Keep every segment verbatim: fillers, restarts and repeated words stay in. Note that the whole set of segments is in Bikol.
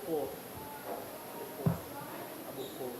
Four. Four. Above four.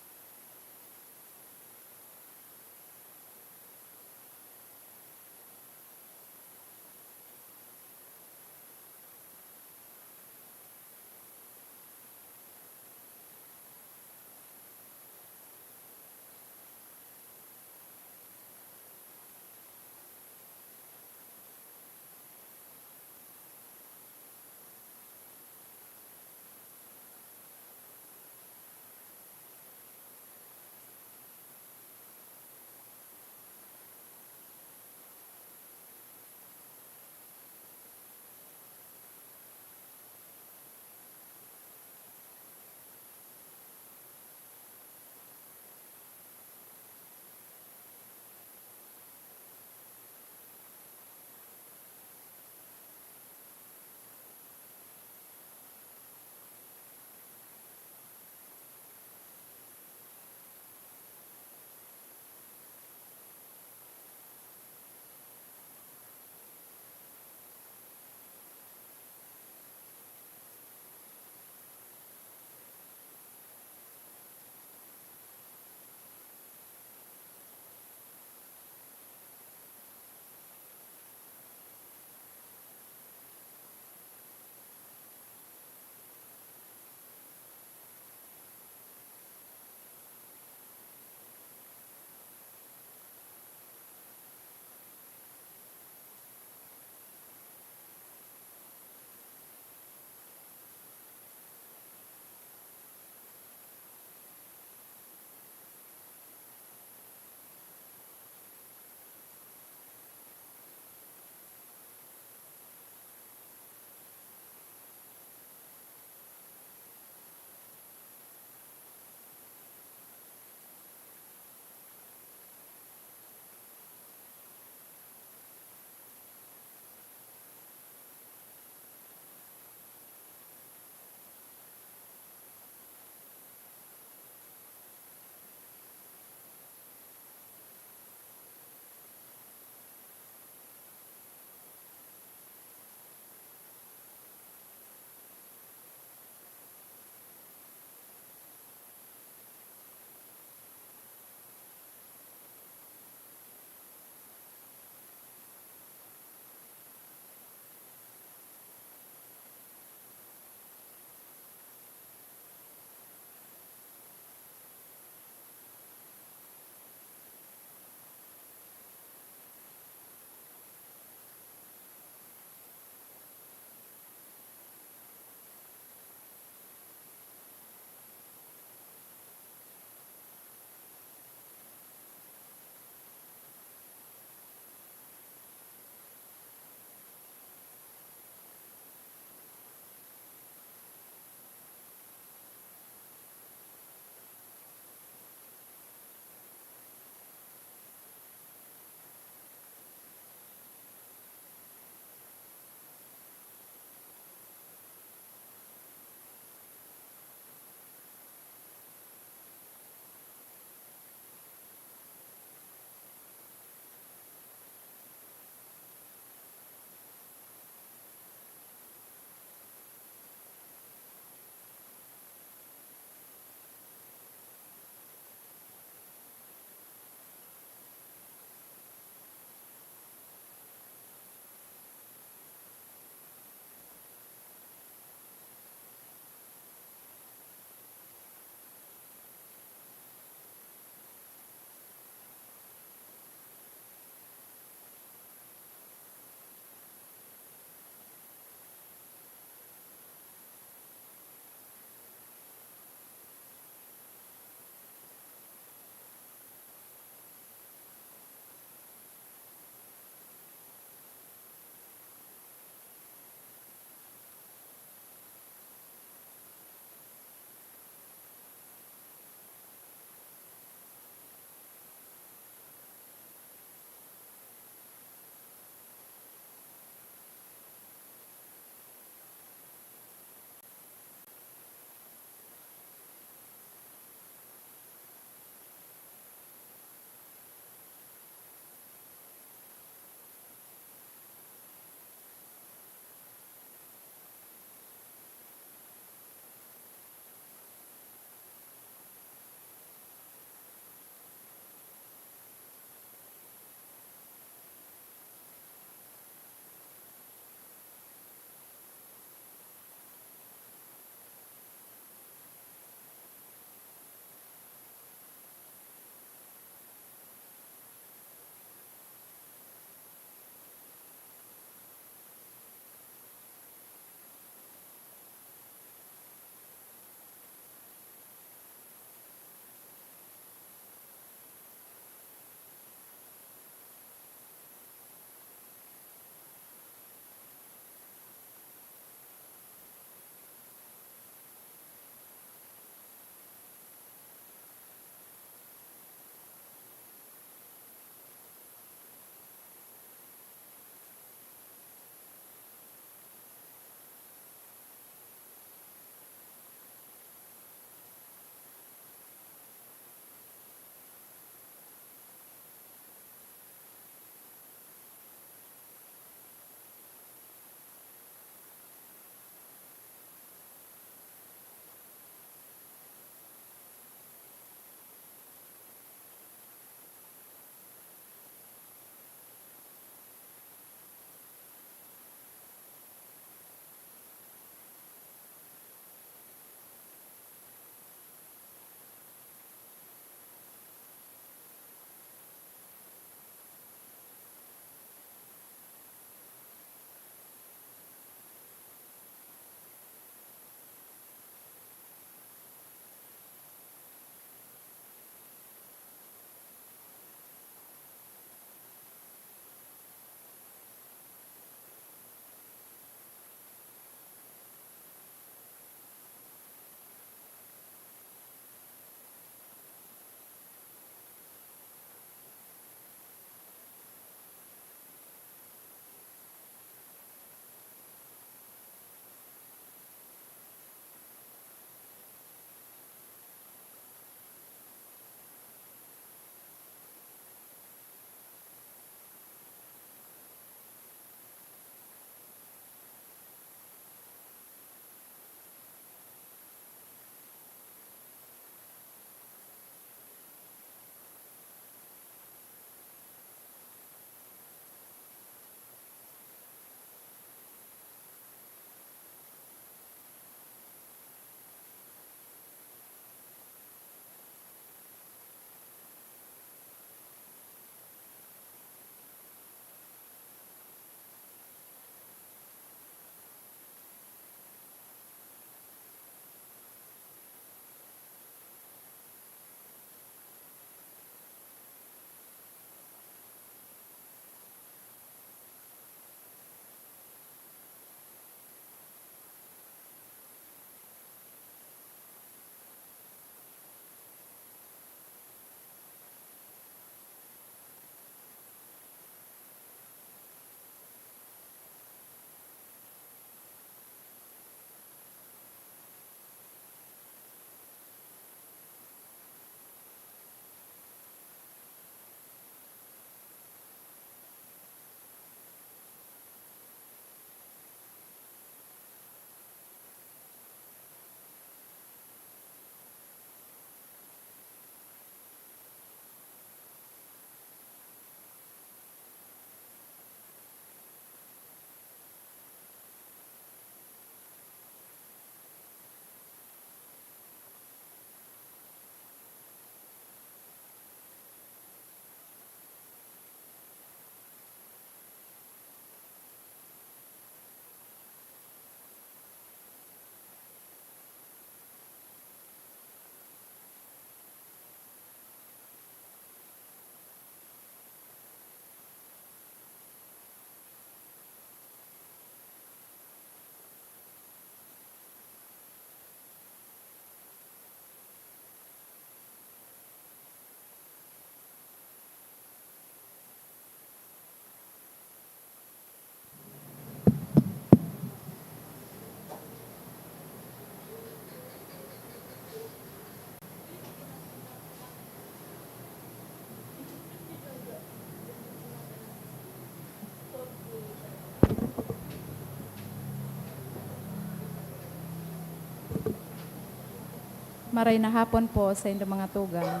Maray na hapon po sa indo mga tugang.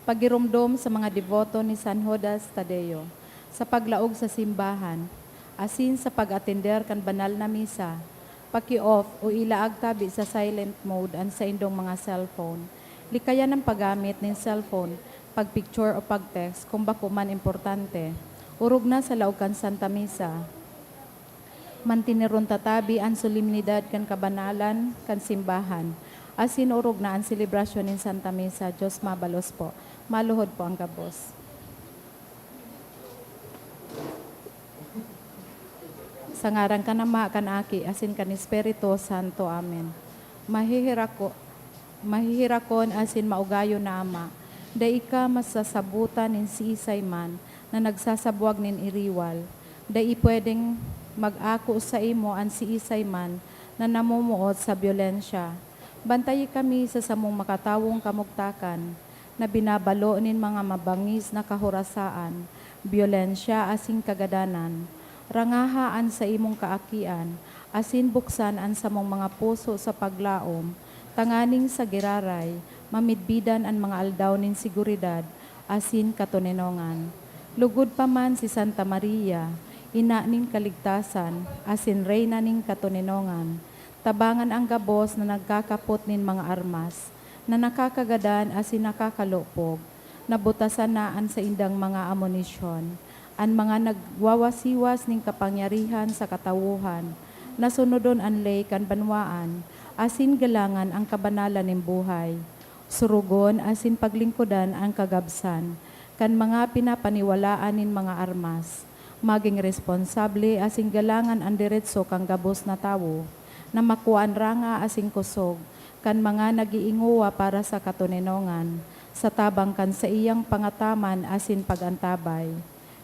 Pagiromdom sa mga deboto ni San Judas Tadeo sa paglaog sa simbahan, asin sa pag-atender kan banal na misa, paki-off o ilaag tabi sa silent mode an saindong mga cellphone. Likayan an paggamit nin cellphone, pag-picture o pag-text kung bako man importante. Orog na sa laog kan Santa Misa. Manteneron ta tabi an solemnidad kan kabanalan kan simbahan, asin orog na an selebrasyon nin Santa Misa. Diyos mabalos po. Maluhod po ang gabos. Sa ngaran kan Ama, kan Aki, asin kan Espiritu Santo. Amen. Mahihirak ko, Mahihirakon asin maugayon na Ama, dai ka masasabotan nin siisay man na nagsasabwag nin iriwal. Dai pwedeng mag-ako saimo an siisay man na namumuot sa byolensya. Bantayi kami sa samong makatawong kamugtakan, na binabalo nin mga mabangis na kahorasaan, byolensya asin kagadanan. Rangaha an saimong kaakian, asin buksan an samong mga puso sa paglaom, tanganing sa giraray, mamidbidan an mga aldaw nin seguridad asin katoninongan. Lugod pa man si Santa Maria, ina nin kaligtasan asin reyna nin katoninongan, tabangan an gabos na nagkakapot nin mga armas, na nakakagadan asin nakakalopog. Nabutasan na an saindang mga amunisyon. An mga nagwawasiwas nin kapangyarihan sa katawohan, na sunodon an ley kan banwaan, asin galangan an kabanalan nin buhay. Surugon asin paglingkodan an kagabsan kan mga pinapaniwalaan nin mga armas. Magin responsable asin galangan an deretso kan gabos na tawo, na makua an ranga asin kosog kan mga nag-iingowa para sa katoninongan, sa tabang kan saiyang pangataman asin pag-antabay.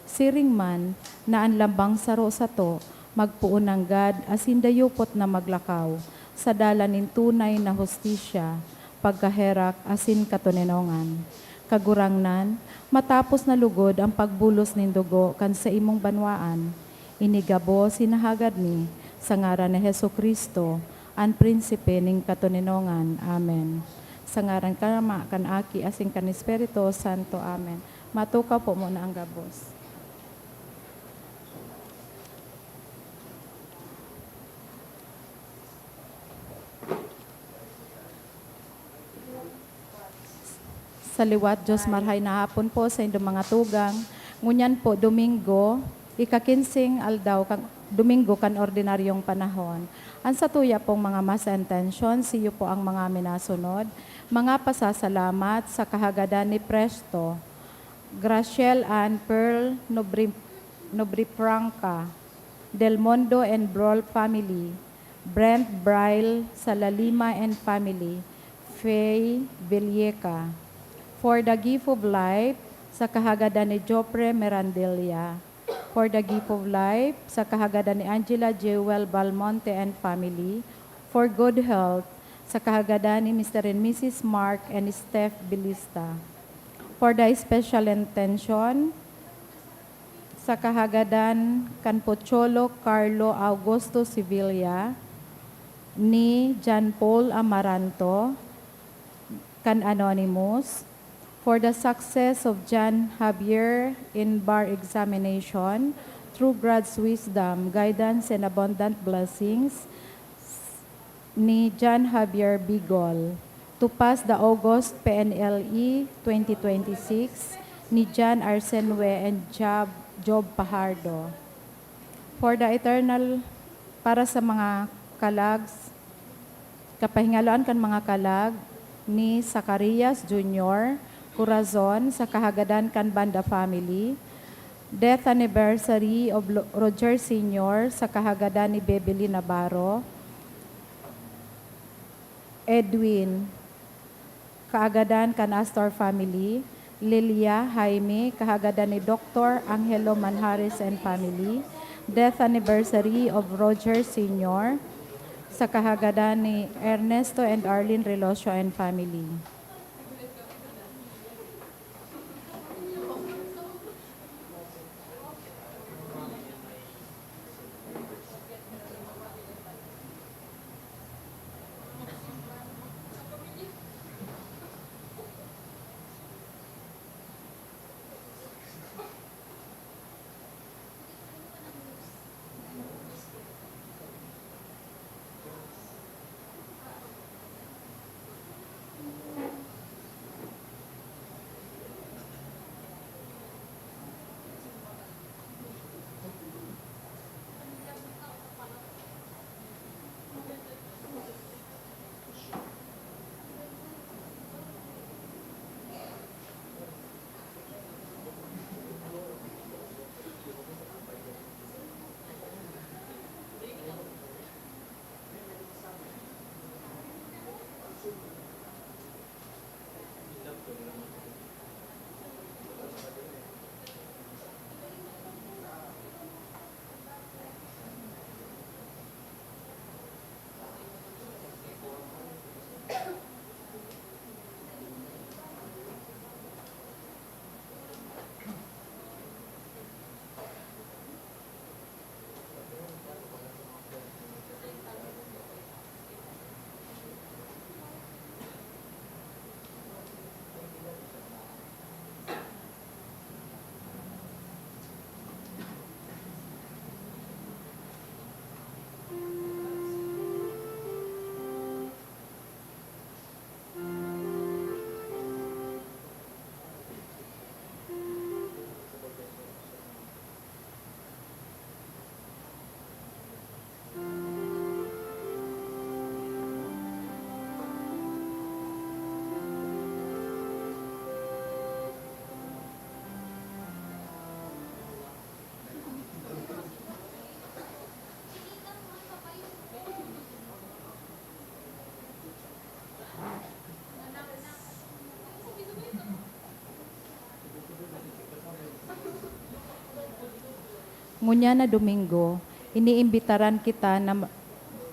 Siring man na an lambang saro sato magpoon nanggad asin dayupot na maglakaw sa dalan nin tunay na hustisya, pagkaherak asin katoninongan. Kagurangnan, matapos na lugod an pagbulos nin dugo kan saimong banwaan, ini gabos hinahagad mi sa ngaran ni Jesu-Cristo, an Prinsipe nin katoninongan. Amen. Sa ngaran kan Ama, kan Aki, asin kan Espiritu Santo. Amen. Matukaw po muna ang gabos. Sa liwat, Diyos, marhay na hapon po sa indong mga tugang. Ngunyan po, Domingo, ika-kinseng aldaw kan, Domingo kan ordinaryong panahon. Ang satuya pong mga masa intention, siyo po ang mga minasunod. Mga pasasalamat sa kahagadan ni Presto, Graciel and Pearl Nobri-, Nobrifranca, Del Mondo and Brol family, Brent Braille Salalima and family, Faye Villeca. For the Gift of Life, sa kahagadan ni Jopre Mirandilla. For the Gift of Life, sa kahagadan ni Angela Jewel Balmonte and family. For good health, sa kahagadan ni Mister and Missus Mark and Steph Bilista. For the special intention, sa kahagadan kan Pocholo Carlo Augusto Sevilla, ni John Paul Amaranto, kan Anonymous, for the success of John Javier in bar examination, through God's wisdom, guidance, and abundant blessings, ni John Javier Bigol, to pass the August P N L E twenty twenty-six, ni John Arsenwe and Job, Job Pajardo. For the eternal, para sa mga kalag, kapahingaloan kan mga kalag ni Zacarias Junior Corazon sa kahagadan kan Banda family, death anniversary of Lo-, Roger Senior sa kahagadan ni Bebeli Navarro, Edwin, kahagadan kan Astor family, Lilia, Jaime, kahagadan ni Doktor Angelo Manjares and family, death anniversary of Roger Senior, sa kahagadan ni Ernesto and Arlene Relocio and family. Ngunyan na Domingo, iniimbitaran kita na ma-,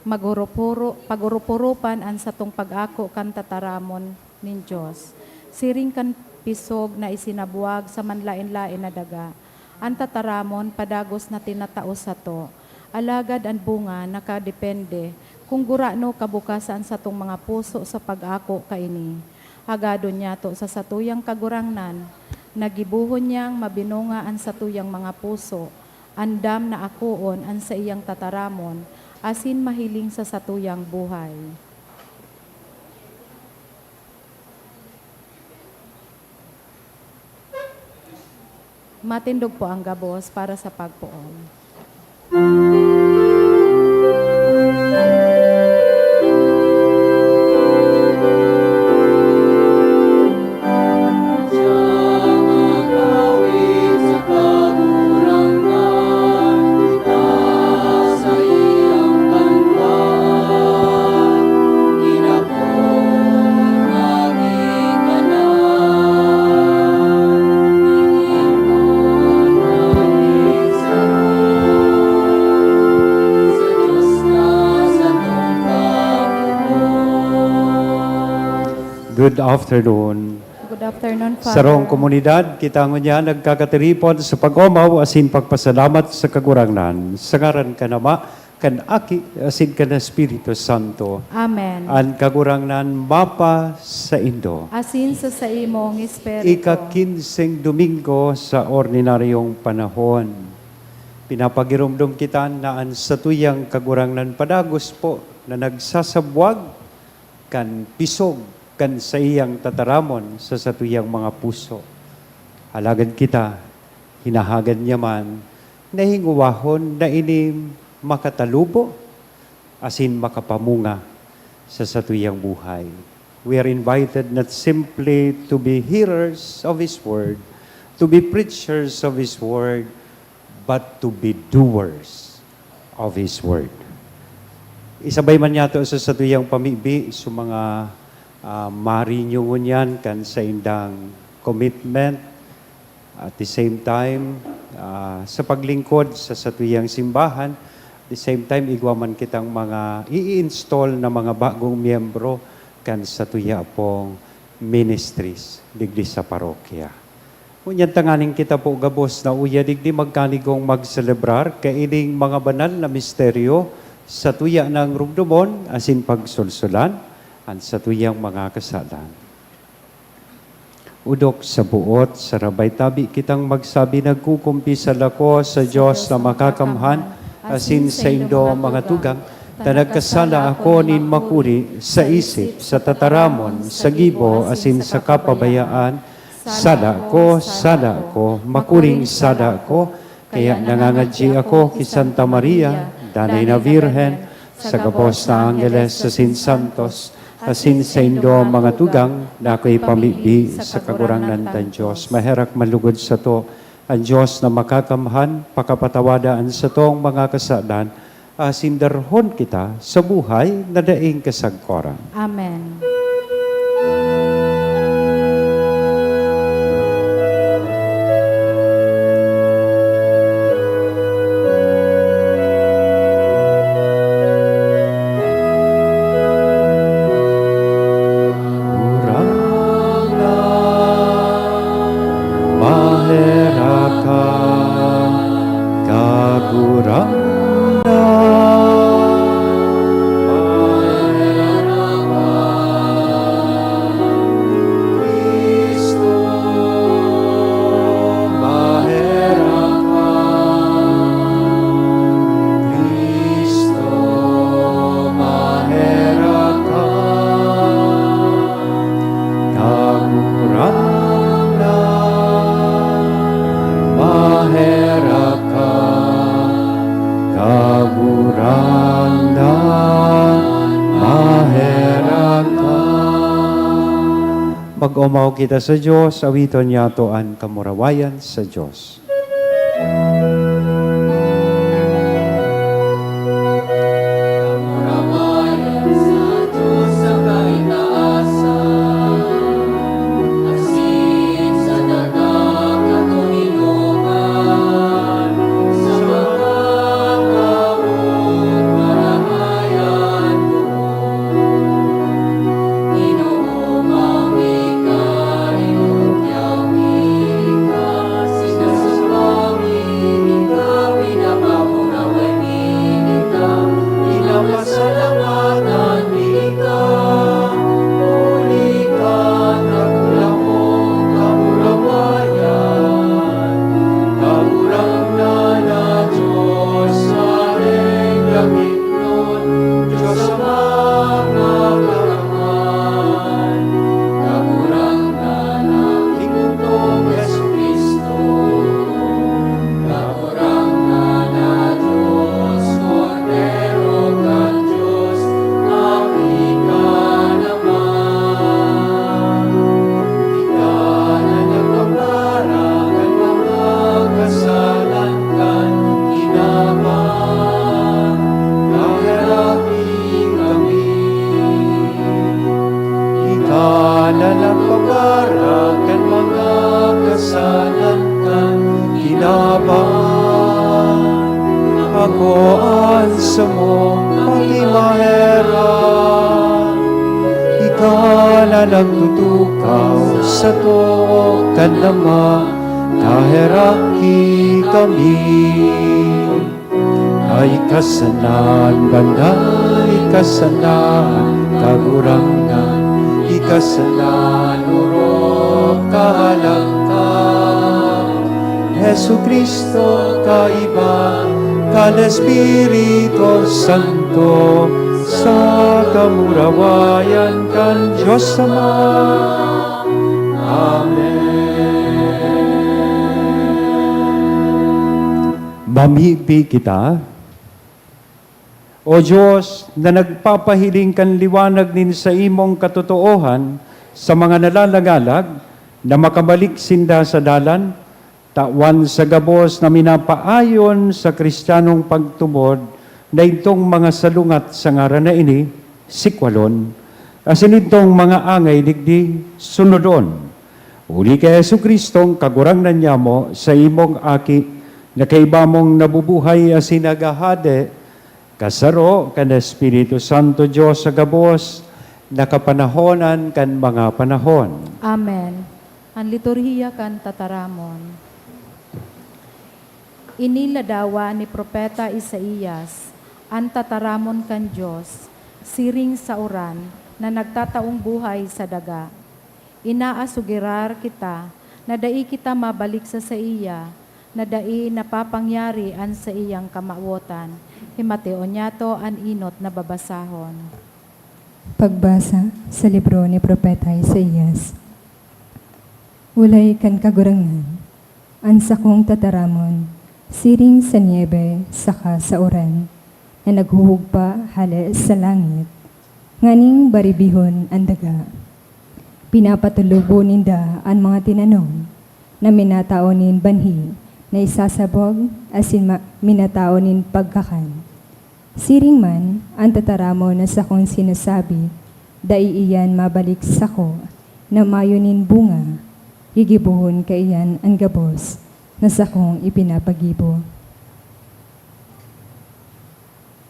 maghurup-huro-, paghurup-hurupan an satong pag-ako kan tataramon nin Dios, siring kan pisog na isinabwag sa manlaen-laen na daga. An tataramon padagos na tinatao sato, alagad an bunga nakadepende kun gurano kabukas an satong mga puso sa pag-ako kaini. Hagadon niyato sa satuyang Kagurangnan na gibohon niyang mabinunga an satuyang mga puso, andam na akoon an saiyang tataramon, asin mahiling sa satuyang buhay. Matindog po ang gabos para sa pagpoon. Good afternoon. Good afternoon, Father. Sarong komunidad, kita ngunyan nagkakatiripon sa pag-omaw asin pagpasalamat sa Kagurangnan. Sa ngaran kan Ama, kan Aki, asin kan Espiritu Santo. Amen. An Kagurangnan mapa saindo. Asin sa saimong espiritu. Ika-kinseng Domingo sa ordinaryong panahon. Pinapagiromdom kita na an satuyang Kagurangnan padagos po na nagsasabwag kan pisog kan saiyang tataramon sa satuyang mga puso. Alagad kita, hinahagad niya man na hingowahon na ini makatalubo asin makapamunga sa satuyang buhay. We are invited not simply to be hearers of His Word, to be preachers of His Word, but to be doers of His Word. Isabay man niyato sa satuyang pamibi, sa mga, ah, marinyo ngunyan kan saindang commitment, at the same time, ah, sa paglingkod sa satuyang simbahan, at the same time, igwa man kitang mga i-install na mga bagong miyembro kan satuya pong ministries digdi sa parokya. Ngunyan tanganing kita po gabos na uya digdi magkanigong magselebrar kaining mga banal na misteryo, satuya nang rumdomon asin pagsulsulan an satuyang mga kasalan. Odok sa buot, sarabay tabi kitang magsabi, "Nagkukumpisal ako sa Dios na makakamhan, asin saindo, mga tugang, ta nagkasala ako nin makuri sa isip, sa tataramon, sa gibo, asin sa kapabayaan. Sala ko, sala ko, makuring sala ko." Kaya nangangadyi ako ki Santa Maria, Danay na Birhen, sa gabos na anggeles asin santos, asin saindo, mga tugang, na akoy pamibi sa Kagurangnan tang Dios. Maherak man lugod sato an Dios na makakamhan, pakapatawada an satong mga kasalan, asin darhon kita sa buhay na daing kasagkoran. Amen. Kagurangnan, maherak ka, Kagurangnan. Cristo, maherak ka. Cristo, maherak ka. Kagurangnan, maherak ka. Kagurangnan, maherak ka. Mag-omaw kita sa Dios, awiton niyato an kamurawayan sa Dios. Ko an samong pakimaherak, ika na nagtutukaw sa too kan Ama, naheraki kami. Ika sana an banal, ika sana an Kagurangnan, ika sana an orog kahalangkahan. Jesu-Cristo, kaiba kan Espiritu Santo, sa kamurawayan kan Dios Ama. Amen. Mamibi kita. O Dios, na nagpapahiling kan liwanag nin saimong katotoohan sa mga nalalagalag, na makabalik sinda sa dalan, tawan sa gabos na minapaayon sa Cristianong pagtubod na idtong mga salungat sa ngaran na ini, sikwalon, asin idtong mga angay digdi, sunodon. Huli ki Jesu-Cristong Kagurangnan nyamo, sa imong Aki, na kaiba mong nabubuhay asin naghahade, kasaro kan Espiritu Santo, Dios sa gabos na kapanahonan kan mga panahon. Amen. An liturhiya kan tataramon. Iniladawa ni Propeta Isaias an tataramon kan Dios, siring sa uran na nagtataong buhay sa daga. Inaasugirar kita na dai kita mabalik sa saiya, na dai napapangyari an saiyang kamawotan. Himateon niyato an enot na babasahon. Pagbasa sa libro ni Propeta Isaias. Olay kan Kagurangnan, an sakong tataramon, siring sa niebe saka sa uran, na naghuhugpa hale sa langit, nganing baribihon an daga. Pinapatulobo ninda an mga tinanom na minatao nin banhi na isasabog asin ma-, minatao nin pagkakan. Siring man, an tataramon na sakong sinasabi, dai iyan mabalik sako na mayo nin bunga, gigibohon kaiyan an gabos na sakong ipinapagibo.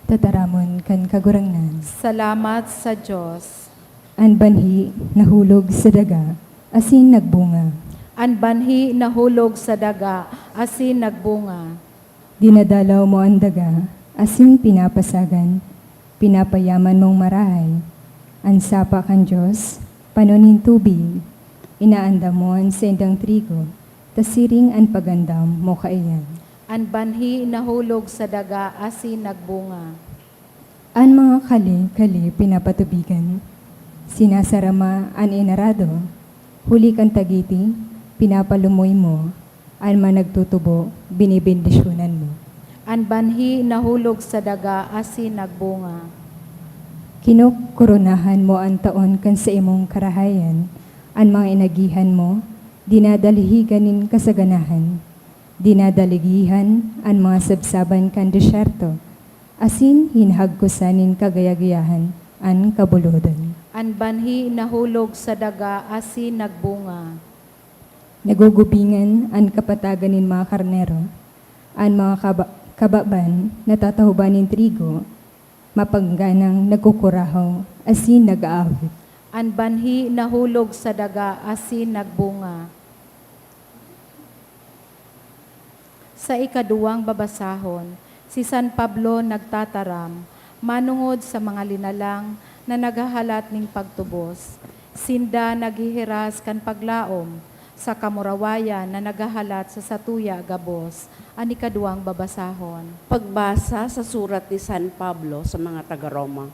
Tataramon kan Kagurangnan. Salamat sa Dios. An banhi nahulog sa daga asin nagbunga. An banhi nahulog sa daga asin nagbunga. Dinadalaw mo an daga asin pinapasagan, pinapayaman mong marahay. An sapa kan Dios, pano nin tubig, inaandam mo an saindang trigo, ta siring an pagandam mo kaiyan. An banhi nahulog sa daga asin nagbunga. An mga kali-kali pinapatubigan, sinasarama an inarado, huli kan tagiti, pinapalumoy mo, an mga nagtutubo, binibendisyonan mo. An banhi nahulog sa daga asin nagbunga. Kinokoronahan mo an taon kan saimong karahayan, an mga inagihan mo, dinadalihigan nin kasaganahan. Dinadaligihan an mga sabsaban kan desyerto, asin hinahagkosan nin kagayagayahan an kabulodan. An banhi nahulog sa daga asin nagbunga. Nagugubingan an kapatagan nin mga karnero, an mga kaba-, kababan natatahoban nin trigo, mapangganang nagkukurahaw asin nag-aawit. An banhi nahulog sa daga asin nagbunga. Sa ikaduwang babasahon, si San Pablo nagtataram manongod sa mga linalang na naghahalat nin pagtubos. Sinda naghihiras kan paglaom sa kamurawayan na naghahalat sa satuya gabos. An ikaduwang babasahon. Pagbasa sa surat ni San Pablo sa mga taga-Roma.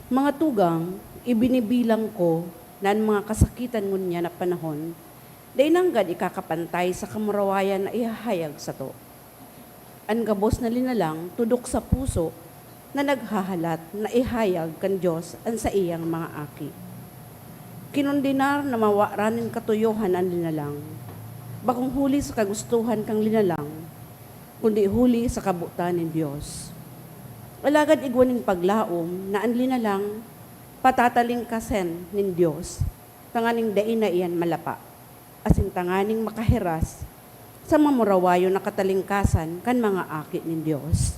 Mga tugang, ibinibilang ko na an mga kasakitan ngunyan na panahon dai nanggad ikakapantay sa kamurawayan na ihahayag sato. An gabos na linalang tudok sa puso na naghahalat na ihayag kan Dios an saiyang mga aki. Kinondenar na mawaran nin katuyohan an linalang, bakong huli sa kagustohan kan linalang, kundi huli sa kabotan nin Dios. Alagad igwa nin paglaom na an linalang patatalingkasan nin Dios, tanganing dai na iyan malapa, asin tanganing makahiras sa mamurawayon na katalingkasan kan mga aki nin Dios.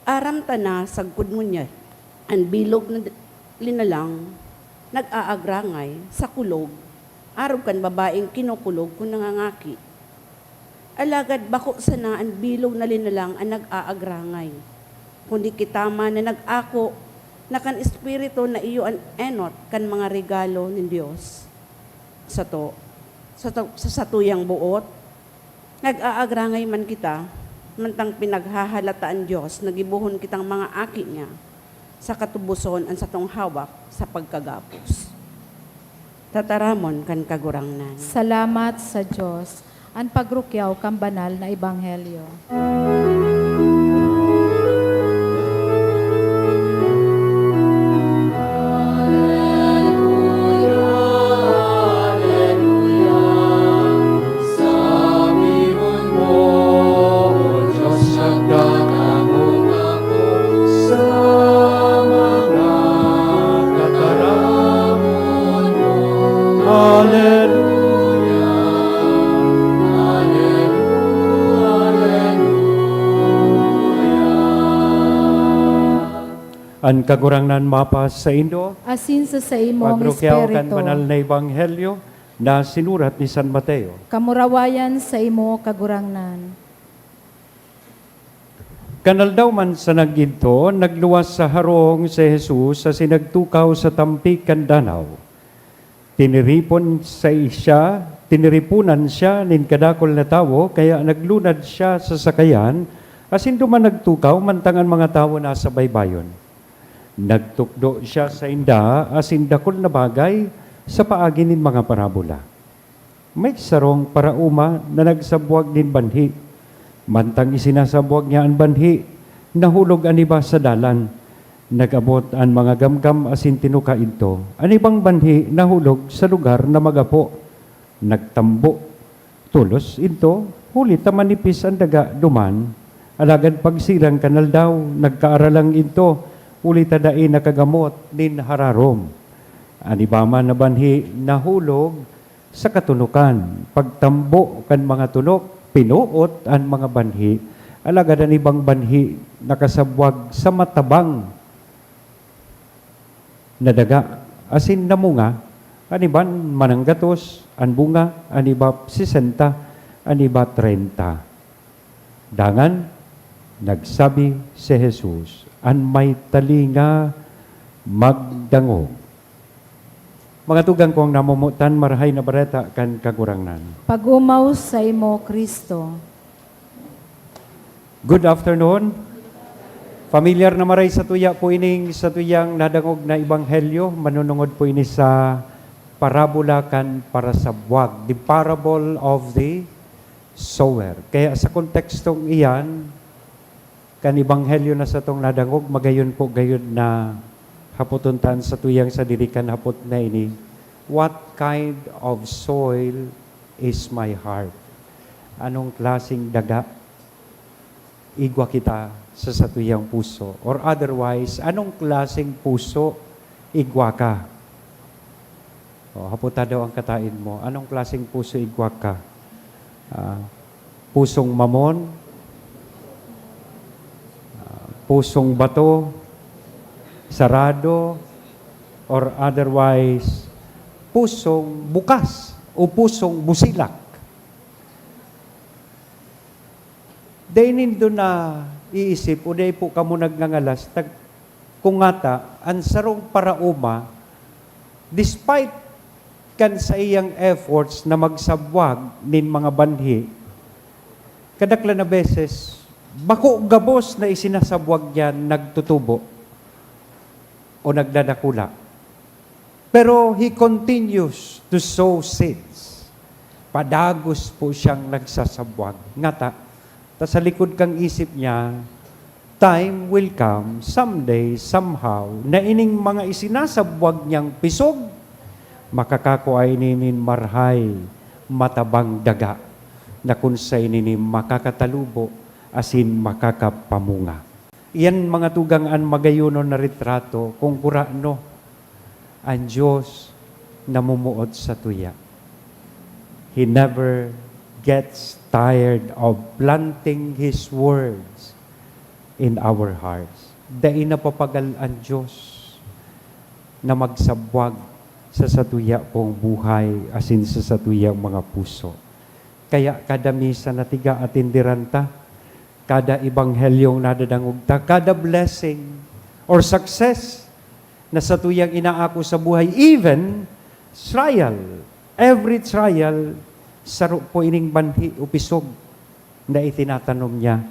Aram ta na sagkod ngunyan, an bilog na d-, linalang nag-aagrangay sa kulog, arog kan babaeng kinukulog kun nangangaki. Alagad bako sana an bilog na linalang an nag-aagrangay, kundi kita man na nag-ako na kan Espiritu na iyo an enot kan mga regalo nin Dios. Sato, sa, sa satuyang boot, nag-aagrangay man kita, mantang pinaghahalata an Dios na gibohon kitang mga aki niya, sa katuboson an satong hawak sa pagkagabos. Tataramon kan Kagurangnan. Salamat sa Dios. An pagrukyaw kan banal na ebanghelyo. Hallelujah. Hallelujah. Hallelujah. An Kagurangnan mapasaindo. Asin sa saimong Pagrukyaw kan espiritu. Banal na Ebanghelyo na sinurat ni San Mateo. Kamurawayan saimo, Kagurangnan. Kan aldaw man sana nagidto, nagluwas sa harong si Jesus asin nagtukaw sa tampi kan danaw. Tiniripon sa siya, tiniriponan siya nin kadakul na tawo, kaya naglunad siya sa sakayan, asin duman nagtukaw, mantang an mga tawo nasa baybayon. Nagtukdo siya sainda asin dakul na bagay sa paagi nin mga parabola. May sarong paraoma na nagsabwag nin banhi. Mantang isinasabwag niya an banhi, nahulog an iba sa dalan. Nag-abot an mga gamgam asin tinuka idto. An ibang banhi nahulog sa lugar na magapo. Nagtambo tolos idto, huli ta manipis an daga duman. Alagad pagsilang kan aldaw, nagkaaralang idto, huli ta dai nakagamot nin hararom. An iba man na banhi nahulog sa katunokan. Pagtambo kan mga tunok, pinuot an mga banhi, alagad an ibang banhi nakasabwag sa matabang na daga, asin namunga, an iban mananggatos an bunga, an iba sesenta, an iba treinta. Dangan nagsabi si Jesus, "An may talinga, magdangog." Mga tugang kong namomotan, Marahay na Bareta kan Kagurangnan. Pag-omaw saimo, Cristo. Good afternoon. Familiar na maray sa tuya po ining, sa tuyang nadangog na ebanghelyo. Manunungod po ini sa parabola kan parasabwag, the parable of the sower. Kaya sa kontekstong iyan, kan ebanghelyo na satong nadangog, magayon po gayud na hapoton ta an satuyang sadiri kan hapot na ini, "What kind of soil is my heart?" Anong klaseng daga igwa kita sa satuyang puso? Or otherwise, anong klaseng puso igwa ka? O, hapota daw ang katain mo, anong klaseng puso igwa ka? Ah, pusong mamon? Ah, pusong bato? Sarado? Or otherwise, pusong bukas o pusong busilak? Dai nindo naiisip o dai po kamo nagngangalas, tag-, kung ngata, an sarong paraoma, despite kan saiyang efforts na magsabwag nin mga banhi, kadaklan na beses, bako gabos na isinasabwag niya nagtutubo o nagdadakula. Pero he continues to sow seeds. Padagos po siyang nagsasabwag. Ngata, ta sa likod kan isip niya, time will come, someday, somehow, na ining mga isinasabwag niyang pisog, makakakua ini nin marahay, matabang daga, na kun sa ini nin makakatalubo asin makakapamunga. Iyan, mga tugang, an magayonon na retrato kung kurano an Dios namumuot sa tuya. He never gets Tired of planting His words in our hearts. Dai napapagal an Diyos na magsabwag sa satuya pong buhay asin sa satuyang mga puso. Kaya kada misa na tiga atindiran ta, kada ebanghelyong nadadangog ta, kada blessing or success na satuyang inaako sa buhay, even trial, every trial, saro po ining banhi o pisog na itinatanom niya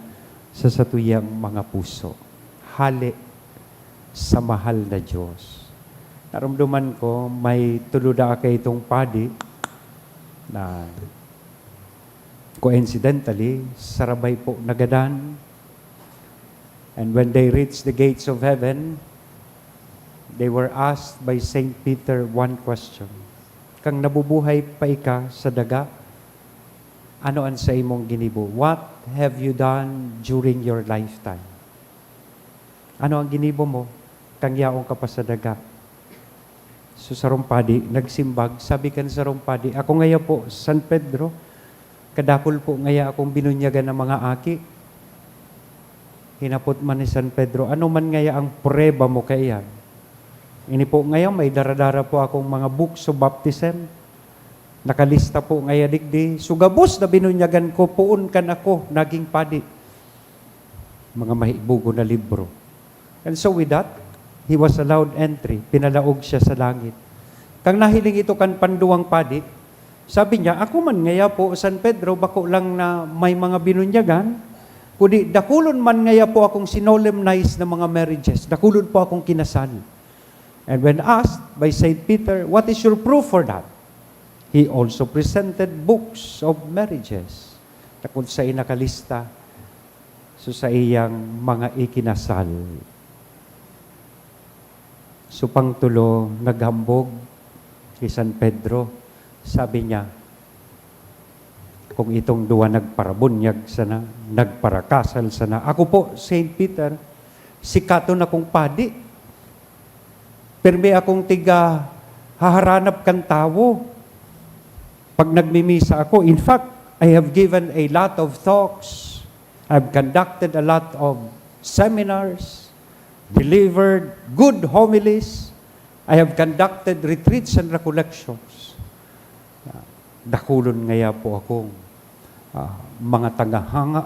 sa satuyang mga puso. Hale sa mahal na Diyos. Narumduman ko, may tulo na akay itong padi na coincidentally, sarabay po nagadan. And when they reached the gates of heaven, they were asked by Saint Peter one question. Kang nabubuhay pa ika sa daga, ano an saimong ginibo? What have you done during your lifetime? Ano ang ginibo mo kang yaon ka pa sa daga? So, sarong padi, nagsimbag, sabi kan sarong padi, "Ako ngaya po, San Pedro, kadakul po ngaya akong binunyagan na mga aki." Hinapot man ni San Pedro, "Ano man ngaya ang prueba mo kaiyan?" "Ini po ngaya, may dara-dara po akong mga books of baptism. Nakalista po ngaya digdi. So, gabos na binunyagan ko, poon kan ako naging padi." Mga mahibugon na libro. And so with that, he was allowed entry. Pinalaog siya sa langit. Kang nahiling ito kan panduwang padi, sabi niya, "Ako man ngaya po, San Pedro, bako lang na may mga binunyagan, kundi dakulon man ngaya po akong sinolemnize na mga marriages. Dakulon po akong kinasal." And when asked by Saint Peter, "What is your proof for that?" He also presented books of marriages na kung saan nakalista so saiyang mga ikinasal. So, pangtulo, naghambog si San Pedro. Sabi niya, "Kung itong duwa nagparabunyag sana, nagparakasal sana, ako po, Saint Peter, sikaton akong padi. Pirmi akong tiga haharanap kan tawo pag nagmimisa ako. In fact, I have given a lot of talks. I've conducted a lot of seminars, delivered good homilies. I have conducted retreats and recollections." Dakulon ngaya po akong, ah, mga tagahanga,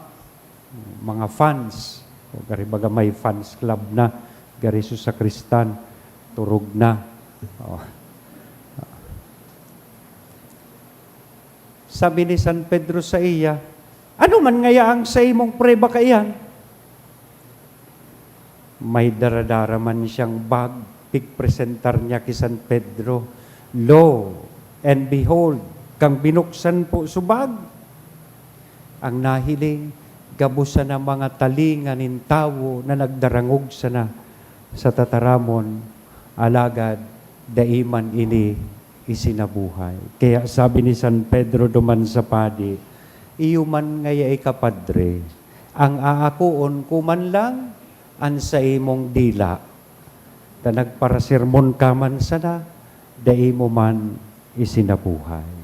mga fans. O gari baga may fans club na, gari su sakristan, turog na. O. Sabi ni San Pedro sa iya, "Ano man ngaya ang saimong prueba kaiyan?" May dara-dara man siyang bag, pigpresentar niya ki San Pedro. Lo and behold, kang binuksan po su bag, ang nahiling, gabos sana mga talinga nin tawo na nagdarangog sana sa tataramon, alagad dai man ini isinabuhay. Kaya sabi ni San Pedro duman sa padi, "Iyo man ngaya ika, Padre, ang aakoon ko man lang an saimong dila, ta nagparasermon ka man sana, dai mo man isinabuhay."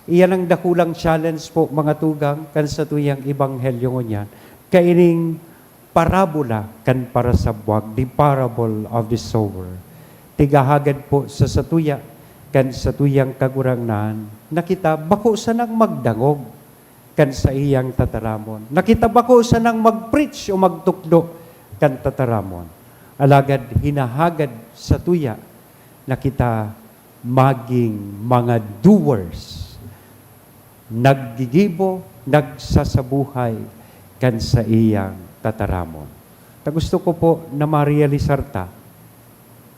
Iyan ang dakulang challenge po, mga tugang, kan satuyang ebanghelyo ngunyan. Kaining parabola kan parasabwag, the parable of the sower. Tiga hagad po sa satuya, kan satuyang Kagurangnan, na kita bako sanang magdangog kan saiyang tataramon. Na kita bako sanang mag-preach o magtukdo kan tataramon. Alagad hinahagad satuya na kita maging mga doers, naggigibo, nagsasabuhay kan saiyang tataramon. Ta gusto ko po na marealisar ta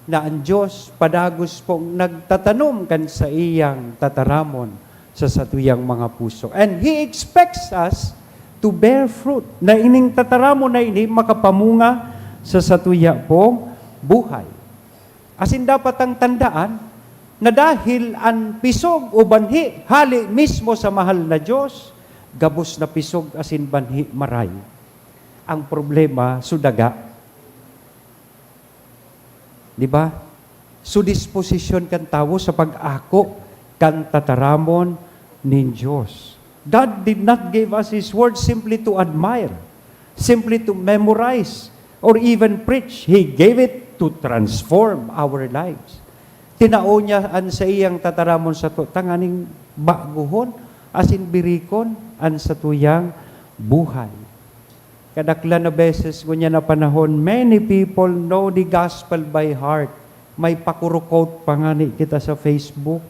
na an Diyos padagos pong nagtatanom kan saiyang tataramon sa satuyang mga puso. And He expects us to bear fruit, na ining tataramon na ini makapamunga sa satuya pong buhay. Asin dapat tang tandaan na dahil an pisog o banhi hale mismo sa mahal na Diyos, gabos na pisog asin banhi maray. Ang problema, su daga. Di ba? Su disposisyon kan tawo sa pag-ako kan tataramon nin Diyos. God did not give us His Word simply to admire, simply to memorize, or even preach. He gave it to transform our lives. Tinao niya an saiyang tataramon sato tanganing baguhon asin birikon an satuyang buhay. Kadaklan na beses ngunyan na panahon, many people know the gospel by heart. May pakuro-quote pa ngani kita sa Facebook,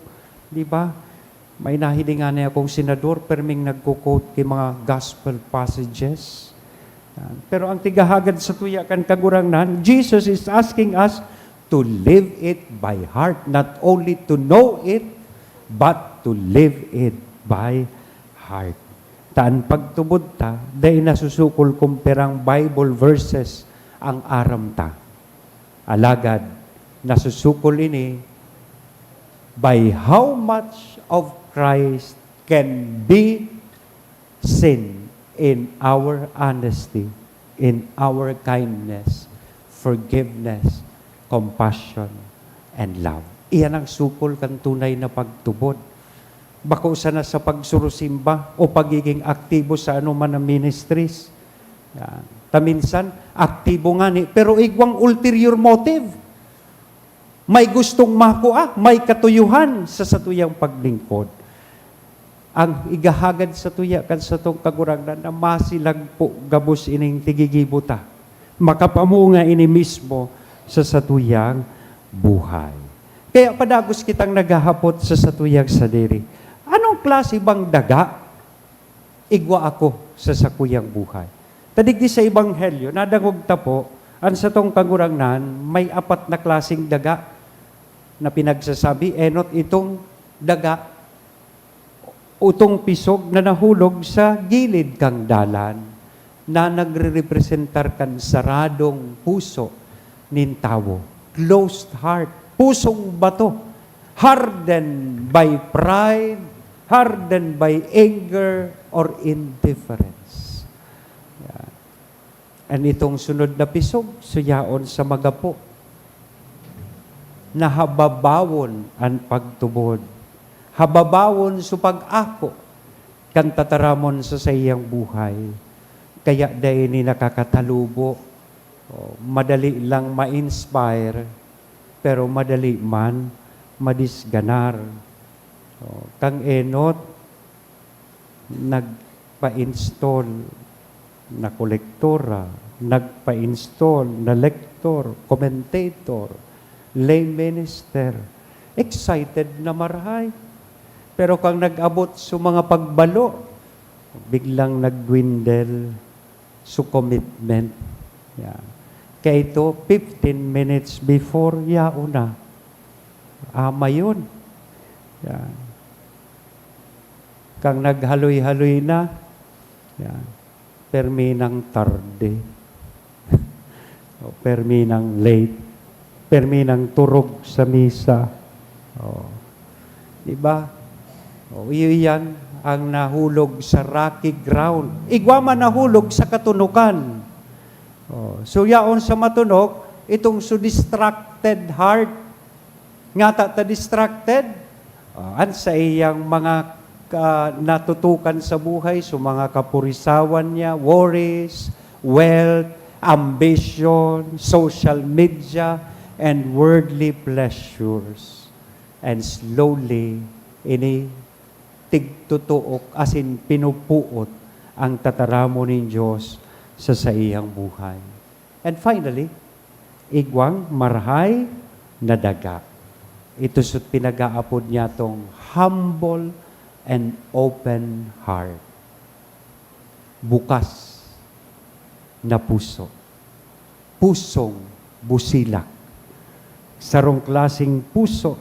di ba? May nahiling ngani akong senador, perming nagko-quote ki mga gospel passages. Yan. Pero ang tigahagad satuya kan Kagurangnan, Jesus is asking us to live it by heart. Not only to know it, but to live it by heart. Ta an pagtubod ta, dai nasusukol kun pirang Bible verses ang aram ta. Alagad, nasusukol ini by how much of Christ can be seen in our honesty, in our kindness, forgiveness, compassion, and love. Iyan ang sukol kan tunay na pagtubod. Bako sana sa pagsurusimba o pagiging aktibo sa anoman na ministries. Yan. Ta minsan, aktibo ngani, pero igwang ulterior motive. May gustong makua, may katuyuhan sa satuyang paglingkod. Ang igahagad satuya kan satong Kagurangnan na masilagpo gabos ining tigigibo ta, makapamunga ini mismo sa satuyang buhay. Kaya padagos kitang naghahapot sa satuyang sadiri, "Anong klase bang daga igwa ako sa sakuyang buhay?" Ta digdi sa Ebanghelyo, nadangog ta po, an satong Kagurangnan may apat na klaseng daga na pinagsasabi, enot itong daga, utong pisog na nahulog sa gilid kan dalan, na nagrerepresentar kan saradong puso nin tawo, closed heart, pusong bato, hardened by pride, hardened by anger or indifference. Yan. An itong sunod na pisog, suyaon sa magapo. Nahababawon an pagtubod. Hababawon sa pag-ako kan tataramon sa saiyang buhay. Kaya dai ini nakakatalubo. O, madali lang ma-inspire, pero madali man madisganar. O, kang enot, nagpa-install na kolektora, nagpa-install na lektor, commentator, lay minister. Excited na marahay. Pero kang nag-abot sa mga pagbalo, biglang nag-dwindle sa commitment. Yan. Kaya ito, fifteen minutes before, yaon na. Ama yun. Yan. Kang naghaloy-haloy na, yan. Permi nang tarde. O, permi nang late. Permi nang turog sa misa. O. Di ba? O, iyo yan ang nahulog sa rocky ground. Igwa man nahulog sa katunokan. O, so, yaon sa matunok, itong so distracted heart. Ngata ta distracted? Ah, an saiyang mga ka-, natutukan sa buhay, so mga kapurisawan niya, worries, wealth, ambition, social media, and worldly pleasures. And slowly, ini tigtutuok asin pinupuot ang tataramon nin Dios sa saiyang buhay. And finally, igwang marahay na daga. Ito so pinag-aapod niya tong humble and open heart. Bukas na puso. Pusong busilak. Sarong klaseng puso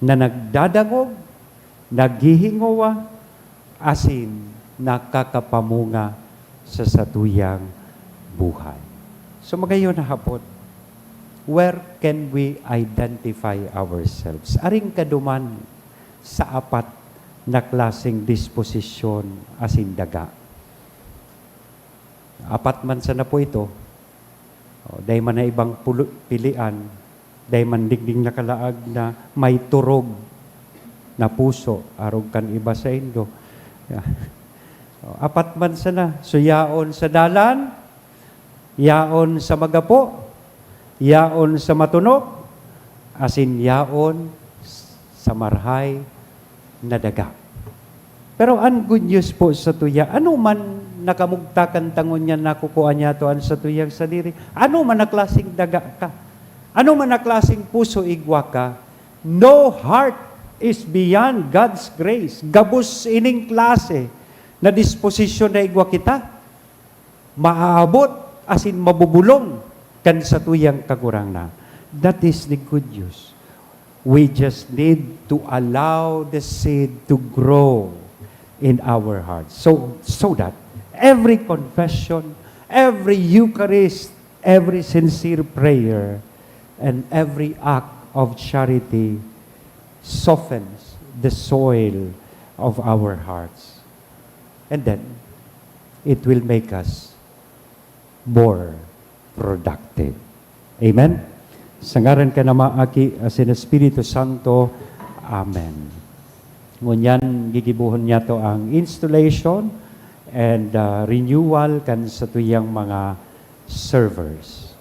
na nagdadangog, naghihingowa, asin nakakapamunga sa satuyang buhay. So, magayon na hapot, where can we identify ourselves? Aring kaduman sa apat na klaseng disposisyon asin daga. Apat man sana po ito, o, dai man na ibang pulo-, pilian, dai man digding nakalaag na may turog na puso, arog kan iba saindo. Yeah. O, apat man sana. So, yaon sa dalan, yaon sa magapo, yaon sa matunok, asin yaon sa marhay na daga. Pero an good news po sa tuya, ano man nakamugtakan ta ngunyan, nakukua niyato an satuyang sadiri. Ano man na klaseng daga ka, ano man na klaseng puso igwa ka, no heart is beyond God's grace. Gabos ining klase na disposisyon na igwa kita, maabot asin mabubulong kan satuyang Kagurangnan. That is the good news. We just need to allow the seed to grow in our hearts. So, so that every confession, every Eucharist, every sincere prayer, and every act of charity softens the soil of our hearts. And then, it will make us more productive. Amen? Sa ngaran kan Ama, Aki, asin Espiritu Santo. Amen. Ngunyan, gigibohon niyato ang installation and, ah, renewal kan satuyang mga servers.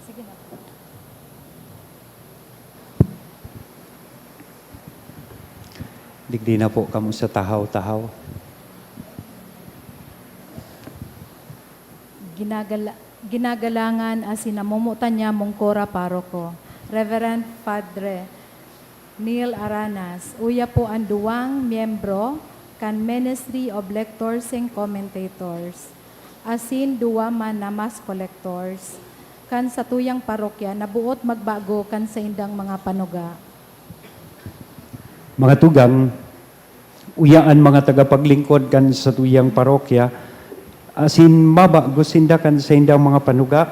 Sige na. Digdi na po kamo sa tahaw-tahaw. Ginagala-, ginagalangan asin namomotan niya mong kora paroko, Reverend Padre Neil Aranas, uya po an duwang miyembro kan Ministry of Lectors and Commentators, asin duwa man na mass collectors kan satuyang parokya na boot magbago kan saindang mga panuga. Mga tugang, uya an mga tagapaglingkod kan satuyang parokya, asin mabago sinda kan saindang mga panuga.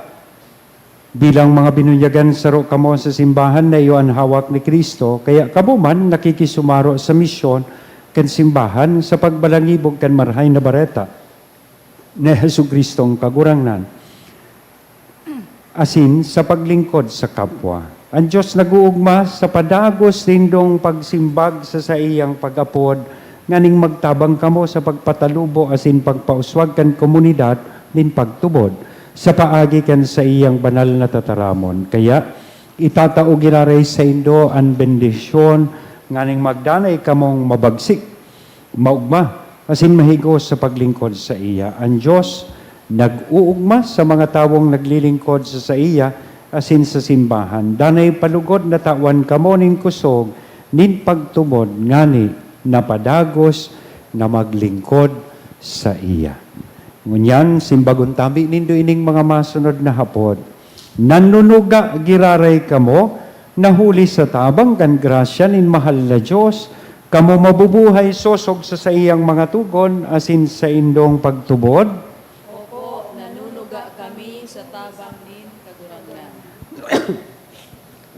Bilang mga binunyagan, saro kamo sa simbahan na iyo an hawak ni Cristo, kaya kamo man nakikisumaro sa misyon kan simbahan sa pagbalangibog kan Marahay na Bareta ni Jesu-Cristong Kagurangnan, asin sa paglingkod sa kapwa. An Dios nag-oogma sa padagos nindong pagsimbag sa saiyang pag-apod, nganing magtabang kamo sa pagpatalubo asin pagpauswag kan komunidad nin pagtubod sa paagi kan saiyang banal na tataramon. Kaya, itatao giraray saindo an bendisyon nganing magdanay kamong mabagsik, maogma, asin mahigos sa paglingkod saiya. An Dios nag-oogma sa mga tawong naglilingkod sa saiya asin sa simbahan. Danay pa lugod na tawan kamo nin kusog nin pagtubod ngani na padagos na maglingkod saiya. Ngunyan, simbagon ta mi nindo ining mga masunod na hapot. Nanunuga giraray kamo, na huli sa tabang kan grasya nin mahal na Dios, kamo mabubuhay sosog sa saiyang mga togon asin saindong pagtubod? Opo, nanunuga kami sa tabang nin Kagurangnan.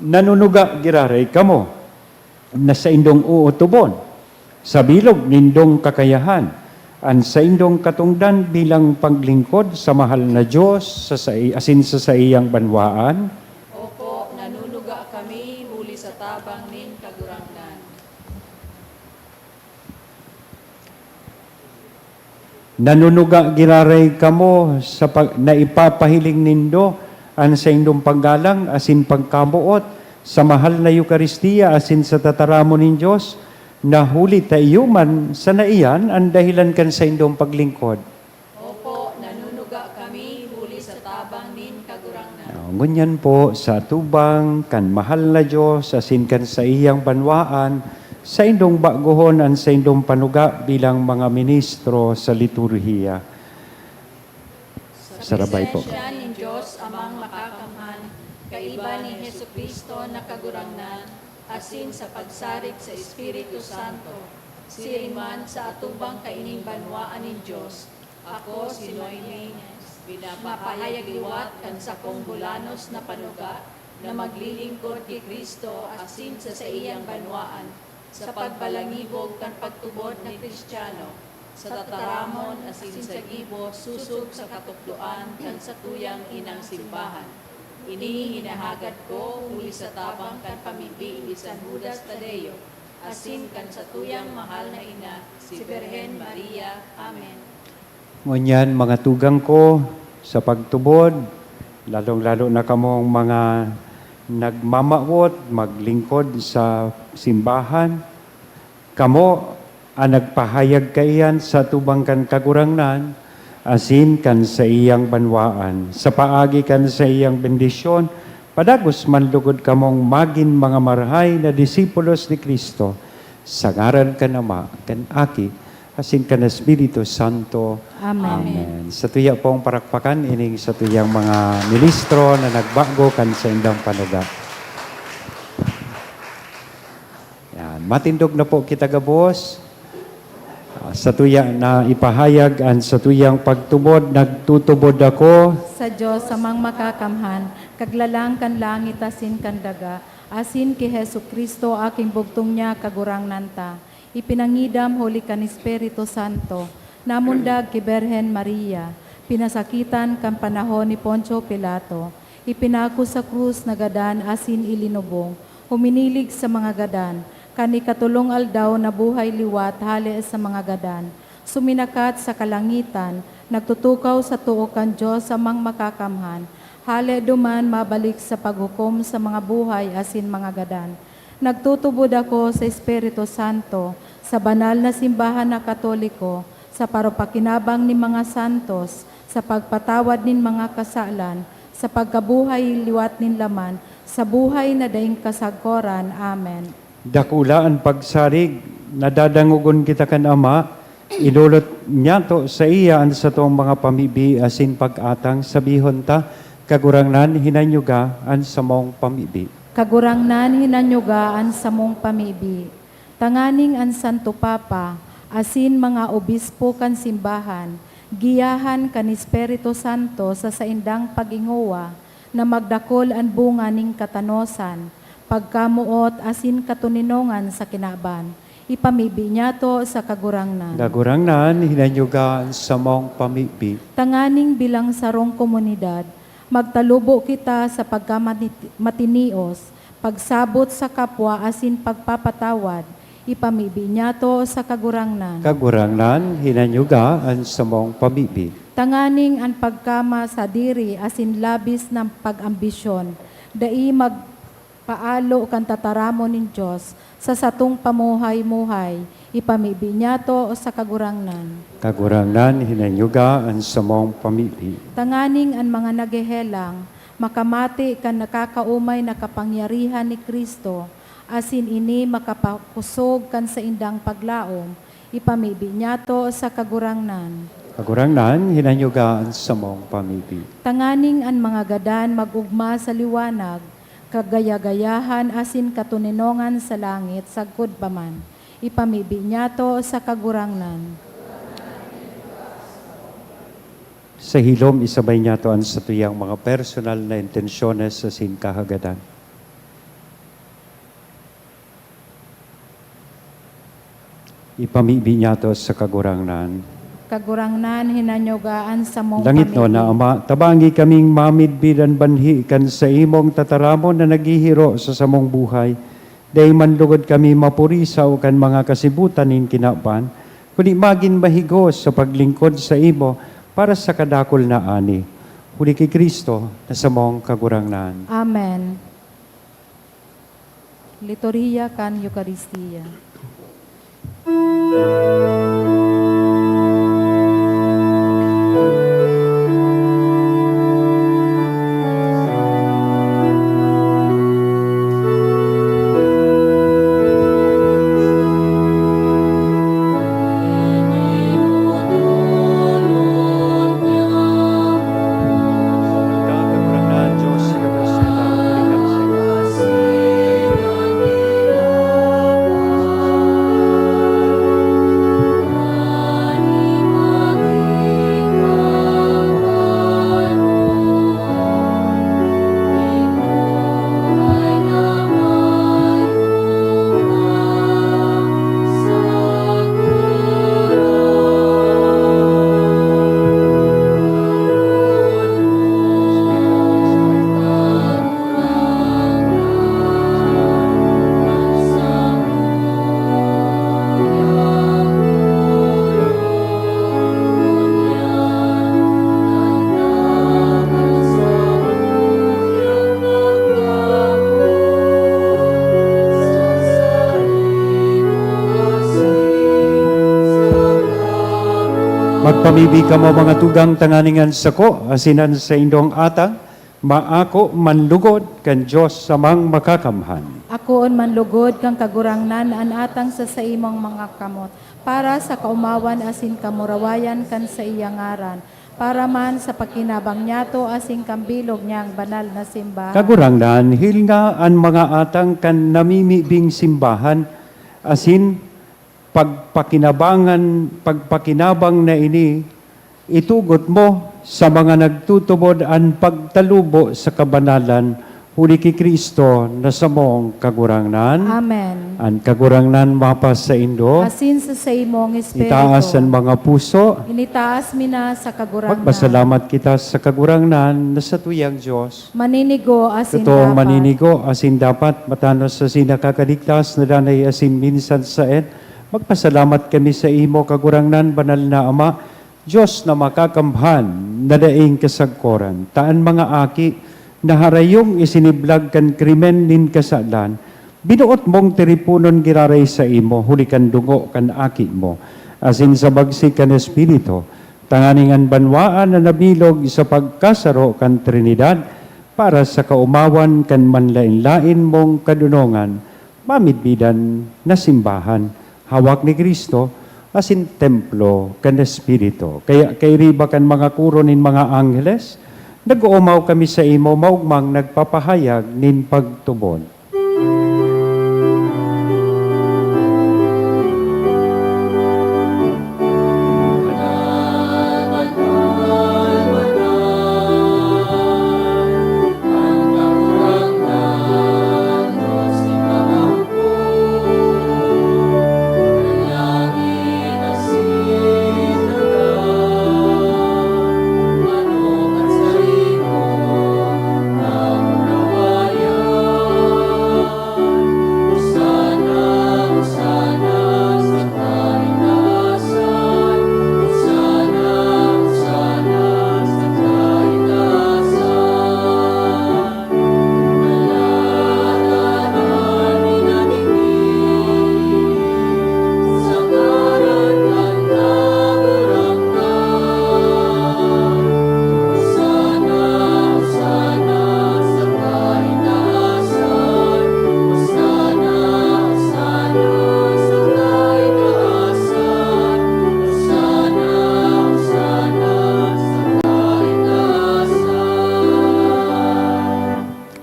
Nanunuga giraray kamo na saindong ootobon sa bilog nindong kakayahan an saindong katongdan bilang paglingkod sa mahal na Dios sa sai-, asin sa saiyang banwaan? Opo, nanunuga kami huli sa tabang nin Kagurangnan. Nanunuga giraray kamo sa pag-, na ipapahiling nindo an saindong paggalang asin pagkamoot sa mahal na Eukaristia asin sa tataramon nin Dios, na huli ta iyo man sana iyan an dahelan kan saindong paglingkod. Opo, nanunuga kami huli sa tabang nin Kagurangnan. O, ngunyan po, sa atubang kan mahal na Dios asin kan saiyang banwaan, saindong bagohon an saindong panuga bilang mga ministro sa liturhiya. Sa Sarabay po. Presensya nin Dios Amang Makakamhan, kaiba ni Jesu-Cristo na Kagurangnan, asin sa pagsarig sa Espiritu Santo, siring man sa atubang kaining banwaan nin Dios, ako, si Noemi, pinapahayag liwat kan sakong bulanos na panuga na maglilingkod ki Cristo asin sa saiyang banwaan, sa pagbalangibog kan pagtubod na Cristiano, sa tataramon asin sa gibo sosog sa katukdoan kan satuyang inang simbahan. Ini hinahagad ko huli sa tabang kan pamibi ni San Judas Tadeo, asin kan satuyang mahal na ina, si Birhen Maria. Amen. Ngunyan, mga tugang ko, sa pagtubod, lalong-lalo na kamong mga nagmamawot maglingkod sa simbahan, kamo an nagpahayag kaiyan sa atubang kan Kagurangnan asin kan saiyang banwaan. Sa paagi kan saiyang bendisyon, padagos man lugod kamong magin mga marahay na disipulos ni Cristo, sa ngaran kan Ama, kan Aki, asin kan Espiritu Santo. Amen. Amen. Satuya pong parakpakan ining satuyang mga ministro na nagbago kan saindang panuga. Yan. Matindog na po kita gabos. Ah, satuya na ipahayag an satuyang pagtubod, nagtutubod ako. Sa Dios, Amang Makakamhan, Kaglalang kan langit asin kan daga, asin ki Jesu-Cristo, aking bugtong niya, Kagurangnan ta, ipinangidam huli kan Espiritu Santo, namundag ki Birhen Maria, pinasakitan kan panahon ni Poncio Pilato, ipinako sa krus na gadan asin ilinubong, huminilig sa mga gadan, kan ikatolong aldaw nabuhay liwat hale sa mga gadan, suminakat sa kalangitan, nagtutukaw sa too kan Dios Amang Makakamhan, hale duman mabalik sa paghukom sa mga buhay asin mga gadan. Nagtutubod ako sa Espiritu Santo, sa banal na simbahan na Katoliko, sa paropakinabang nin mga santos, sa pagpatawad nin mga kasalan, sa pagkabuhay liwat nin laman, sa buhay na daing kasagkoran. Amen. Dakula an pagsarig, nadadangogon kita kan Ama, inolot niyato saiya an satong mga pamibi asin pag-atang, sabihon ta, Kagurangnan, hinanyuga an samong pamibi. Kagurangnan, hinanyuga an samong pamibi. Tanganing an Santo Papa asin mga obispo kan simbahan, giyahan kan Espiritu Santo sa saindang pag-ingowa, na magdakol an bunga nin katanosan, pagkamoot asin katoninongan sa kinaban. Ipamibi niyato sa Kagurangnan. Kagurangnan, hinanyuga an samong pamibi. Tanganing bilang sarong komunidad, magtalubo kita sa pagkamatinios, pagsabot sa kapwa asin pagpapatawad. Ipamibi niyato sa Kagurangnan. Kagurangnan, hinanyuga an samong pamibi. Tanganing an pagkamasadiri asin labis na pag-ambisyon dai magpaalo kan tataramon nin Dios sa satong pamuhay-muhay, ipamibi niyato sa Kagurangnan. Kagurangnan, hinanyuga an samong pamibi. Tanganing an mga naghehelang makamate kan nakakaomay na kapangyarihan ni Cristo, asin ini makapakosog kan saindang paglaom, ipamibi niyato sa Kagurangnan. Kagurangnan, hinanyuga an samong pamibi. Tanganing an mga gadan mag-ogma sa liwanag, kagaya-gayahan asin katoninongan sa langit sagkod pa man, ipamibi niyato sa Kagurangnan. Sa hilom, isabay niyato an satuyang mga personal na intensyones asin kahagadan. Ipamibi niyato sa Kagurangnan. Kagurangnan, hinanyuga an samong Langitnon na pamibi. Ama, tabangi kaming mamidbid an banhi kan saimong tataramon na naghihiro sa samong buhay. Dai man lugod kami mapurisaw kan mga kasibutan nin kinaban, kundi magin mahigos sa paglingkod saimo para sa kadakul na ani. Huli ki Cristo na samong Kagurangnan. Amen. Liturhiya kan Eukaristia. Magpamibi kamo, mga tugang, tanganing an sako asin an saindong atang maako man lugod kan Dios Amang Makakamhan. Akoon man lugod kan Kagurangnan an atang sa saimong mga kamot, para sa kaomawan asin kamurawayan kan saiyang ngaran, para man sa pakinabang niyato asin kan bilog niyang banal na simbahan. Kagurangnan, hilnga an mga atang kan namimibing simbahan, asin pagpakinabangan, pagpakinabang na ini, itugot mo sa mga nagtutubod an pagtalubo sa kabanalan, huli ki Cristo na samong Kagurangnan. Amen. An Kagurangnan mapasaindo. Asin sa saimong espiritu. Itaas an mga puso. Initaas mi na sa Kagurangnan. Magpasalamat kita sa Kagurangnan na satuyang Dios. Maninigo asin Totoong dapat. Maninigo asin dapat, matanos asin nakakaligtas na danay asin minsan saen. Magpasalamat kami sa imo, Kagurangnan, banal na Ama, Dios na makakamhan, na daing kasagkoran. Ta an mga aki na harayong isiniblag kan krimen nin kasalan, binoot mong tiriponon giraray saimo huli kan dugo kan Aki mo, asin sa bagsik kan Espiritu, tanganing an banwaan na nabilog sa pagkasaro kan Trinidad, para sa kaomawan kan manlaen-laen mong kadonongan, mamidbidan na simbahan, hawak ni Cristo, asin templo kan Espiritu. Kaya kairiba kan mga koro nin mga angheles, nag-oomaw kami saimo, maogmang nagpapahayag nin pagtubod.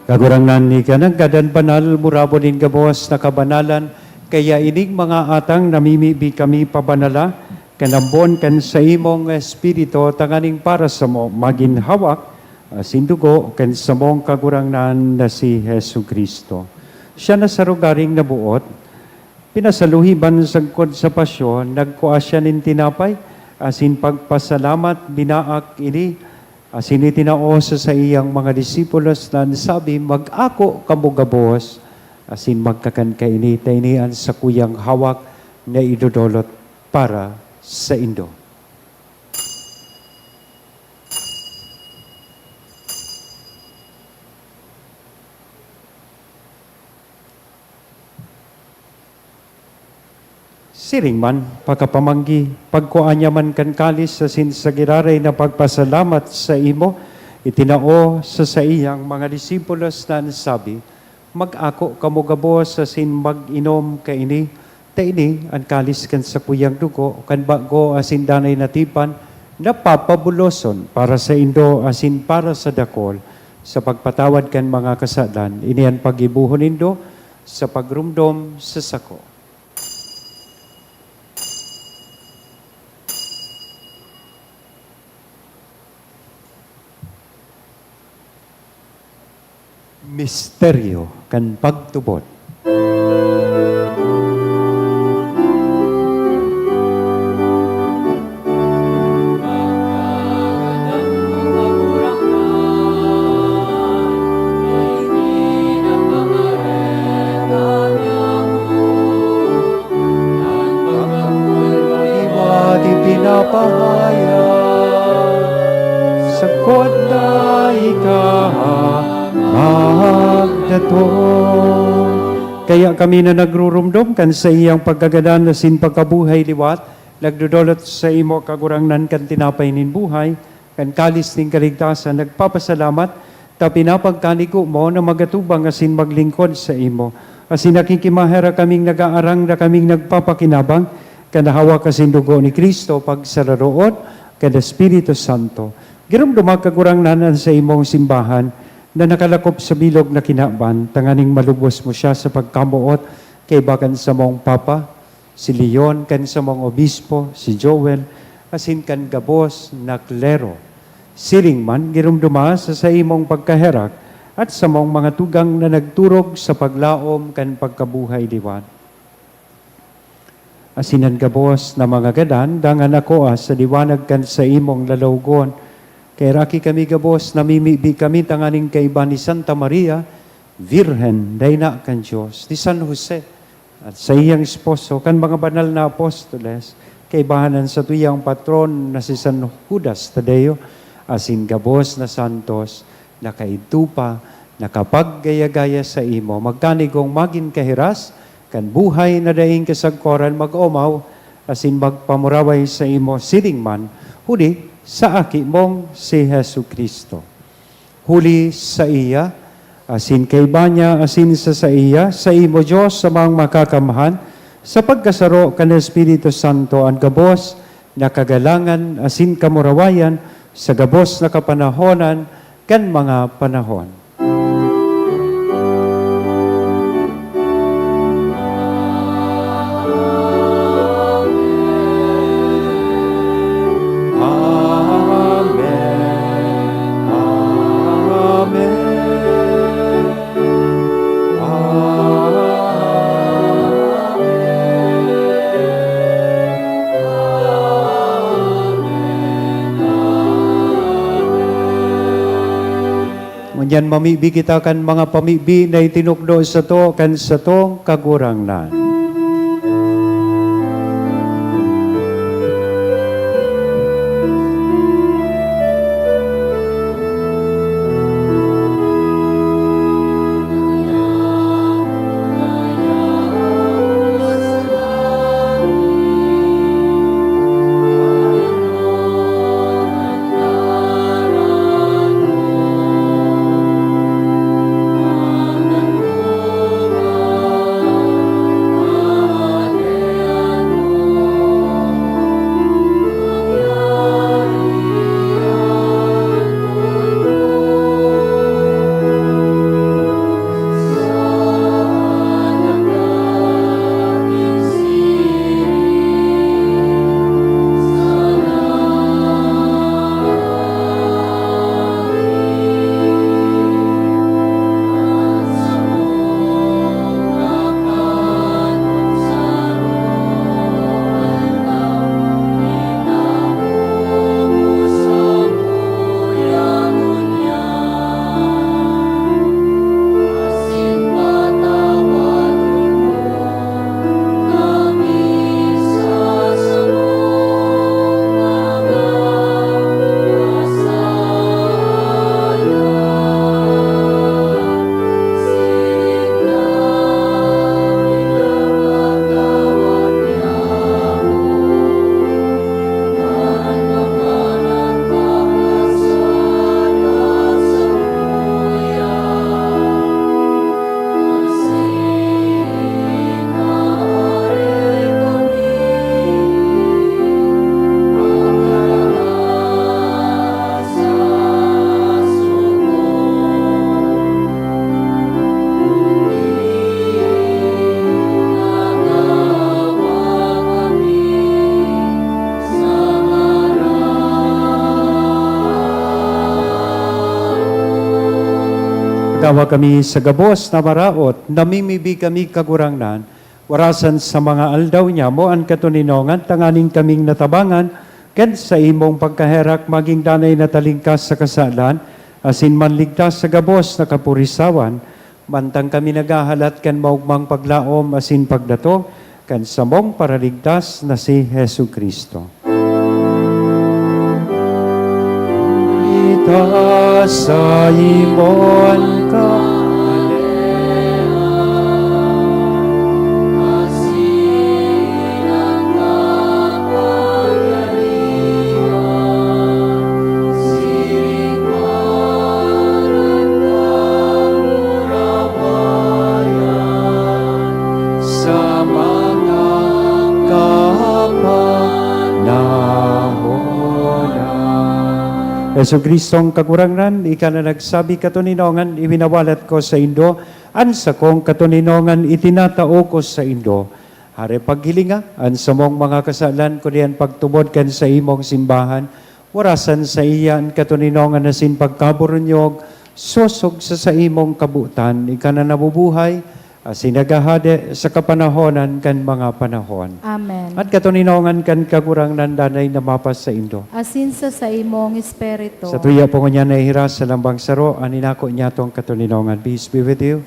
Kagurangnan, ika nanggad an banal, murabo nin gabos na kabanalan, kaya ining mga atang namimibi kami pabanala, kan ambon kan saimong Espiritu, tanganing para samo magin hawak asin dugo kan samong Kagurangnan na si Jesu-Cristo. Siya na sa rogaring nabuot, pinasaluhiban sagkod sa pasyon, nagkua siya nin tinapay, asin pagpasalamat, binaak ini, asin itinao sa saiyang mga disipulos na an sabi, "Mag-ako kamo gabos, asin magkakan kaini, ta ini an sakuyang hawak na idodolot para saindo." Siring man, pakapamanggi, pagkua niya man kan kalis asin sa giraray na pagpasalamat saimo, itinao sa saiyang mga disipulos na an sabi, "Mag-ako kamo gabos asin mag-inom kaini, ta ini an kalis kan sakuyang dugo, kan bago asin danay na tipan, na papabuloson para saindo asin para sa dakul, sa pagpatawad kan mga kasalan. Ini an paggibohon nindo sa pagromdom sa sako." Misteryo kan pagtubod. An pagkakulbaliwat ipinapahayag, sagkod na ika magdatong. Kaya kami na nagrurumdom kan saiyang pagkagadan asin pagkabuhay liwat, Nagdodolot sa imo, Kagurangnan, kan tinapay nin buhay, kan kalis nin kaligtasan, nagpapasalamat ta pinapagkanigo mo na magatubang asin maglingkod sa imo. Asin nakikimaherak kaming nagaarang na kaming nagpapakinabang kan hawak asin dugo ni Cristo, pagsararoon kan Espiritu Santo. Giromdoma, Kagurangnan, an sa imong simbahan na nakalakop sa bilog na kinaban, tanganing malubos mo siya sa pagkamoot kaiba kan samong Papa, si Leon, kan samong obispo, si Joel, asin kan gabos na klero. Siring man, giromdoma sa saimong pagkaherak at samong mga tugang na nagturog sa paglaom kan pagkabuhay liwat. Asin an gabos na mga gadan, dangan akoa sa liwanag kan saimong lalawgon. Kaheraki kami gabos, namimibi kami tanganing kaiba ni Santa Maria, Birhen, na ina kan Dios, ni San Jose, at saiyang esposo, kan mga banal na apostoles, kaibahan an satuyang patron na si San Judas Tadeo, asin gabos na santos, na kaidto pa nakapaggaya-gaya saimo, magkanigong magin kahiras kan buhay na daing kasagkoran, mag-omaw asin magpamuraway saimo siring man, huli sa Aki mong si Jesu-Cristo. Huli saiya, asin kaiba niya, asin sa saiya, saimo, Dios Amang Makakamhan, sa pagkasaro kan Espiritu Santo, an gabos na kagalangan asin kamurawayan sa gabos na kapanahonan kan mga panahon. Amen. Amen. Ngunyan mamibi kita kan mga pamibi na itinukdo sato kan satong Kagurangnan. Pagawa kami sa gabos na maraot, namimibi kami, Kagurangnan, warasan sa mga aldaw niamo an katoninongan, tanganing kaming natabangan kan saimong pagkaherak, magin danay na talingkas sa kasalan, asin manligtas sa gabos na kapurisawan, mantang kami naghahalat kan maogmang paglaom asin pagdatong kan samong Paraligtas na si Jesu-Cristo. Ita sa imong ka Jesu-Cristong Kagurangnan, ika na nagsabi, "Katoninongan iwinawalat ko saindo, an sakong katoninongan itinatao ko saindo." Hare paghilinga an samong mga kasalan, kundi an pagtubod kan saimong simbahan, warasan saiya an katoninongan asin pagkaburunyog, sosog sa saimong kabotan, ika na nabubuhay, asin naghahade sa kapanahonan kan mga panahon. Amen. At katoninongan kan Kagurangnan danay na mapasaindo. Asin sa saimong espiritu. Sa tuya po ngunyan na ihiras sa lambang saro, an inako niyatong katoninongan. Peace be with you.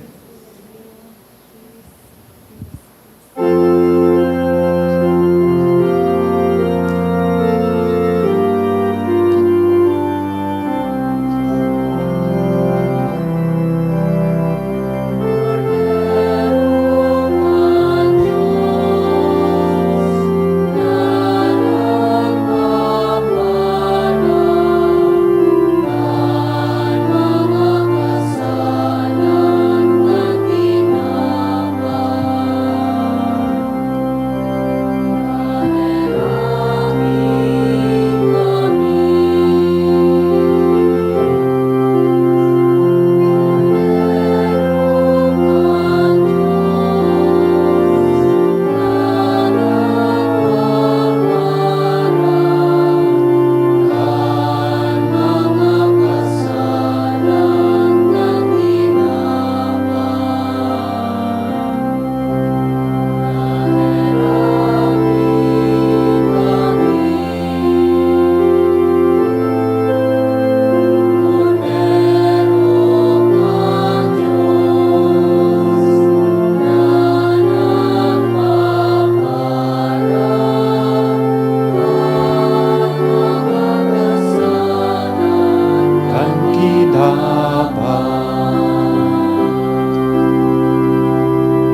Kan kinaban,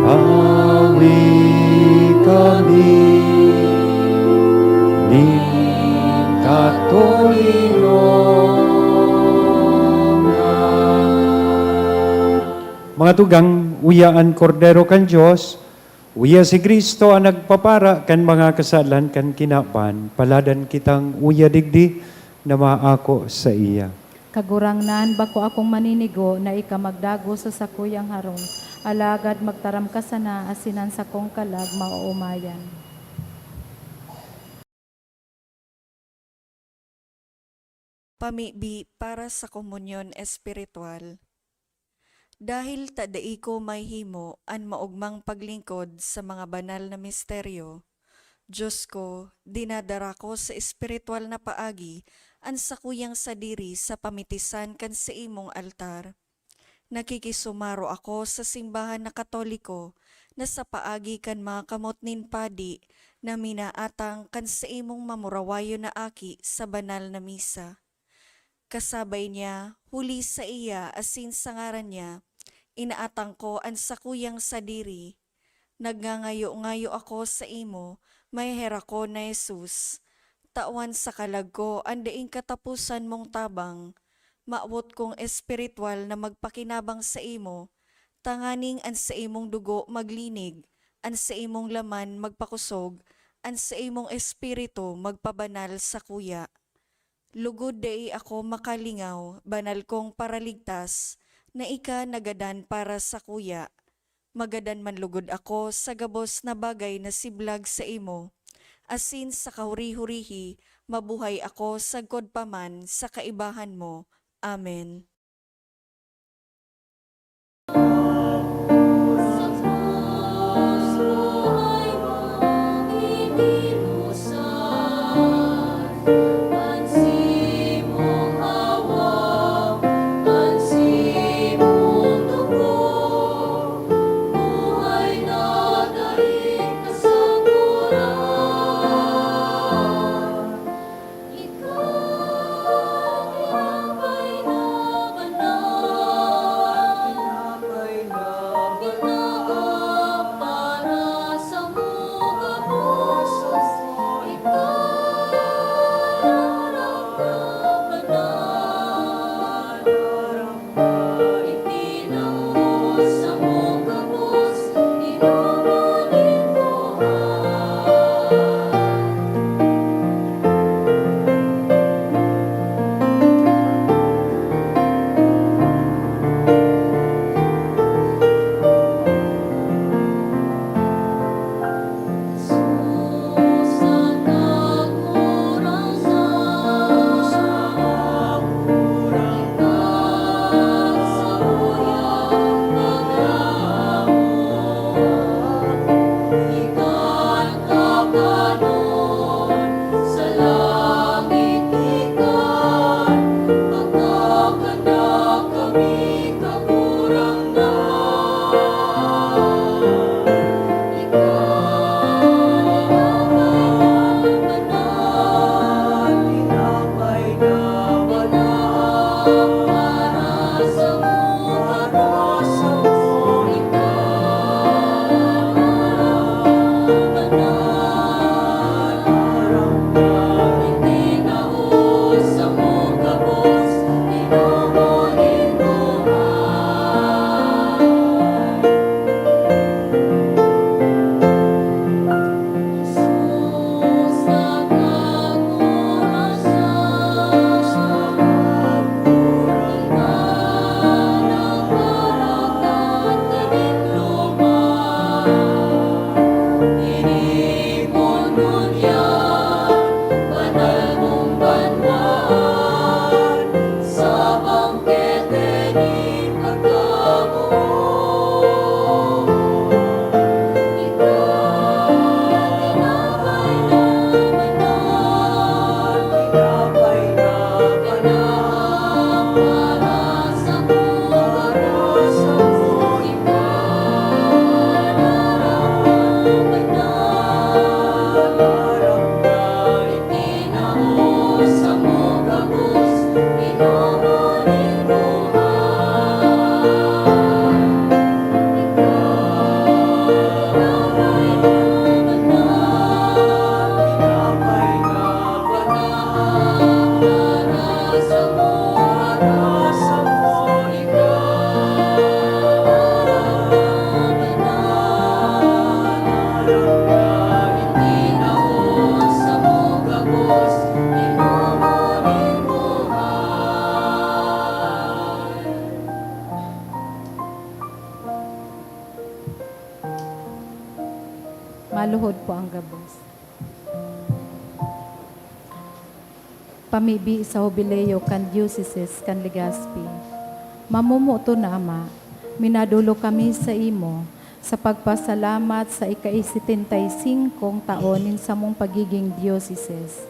pawi kami nin katoninongan. Mga tugang, uya an Kordero kan Dios, uya si Cristo an nagpapara kan mga kasalan kan kinaban. Paladan kitang uya digdi na maako saiya. Kagurangnan, bako akong maninigo na ika magdagos sa sakuyang harong, alagad magtaram ka sana asin an sakong kalag maoomayan. Pamibi para sa komunyon espiritual. Dahil ta dai ko mahihimo an maogmang paglingkod sa mga banal na misteryo, Dios ko, dinadara ko sa espiritual na paagi an sakuyang sadiri sa pamitisan kan saimong altar. Nakikisumaro ako sa simbahan na Katoliko na sa paagi kan mga kamot nin padi na minaatang kan saimong mamurawayon na aki sa banal na misa. Kasabay niya, huli saiya asin sa ngaran niya, inaatang ko an sakuyang sadiri. Nagngangayo-ngayo ako saimo, maheherak ko na Jesus, tawan sa kalag ko an daing kataposan mong tabang. Mawot kong espiritual na magpakinabang saimo, tanganing an saimong dugo maglinig, an saimong laman magpakosog, an saimong espiritu magpabanal sakuya. Lugod dai ako makalingaw, banal kong Paraligtas, na ika nagadan para sakuya. Magadan man lugod ako sa gabos na bagay na siblag saimo, asin sa kahuri-hurihi mabuhay ako sagkod pa man sa kaibahan mo. Amen. Maluhod po ang gabos. Pamibi sa Hubileo kan Diocese kan Legazpi. Mamomoton na Ama, minadolok kami saimo sa pagpasalamat sa ika-setenta y singkong taon nin samong pagiging diocese.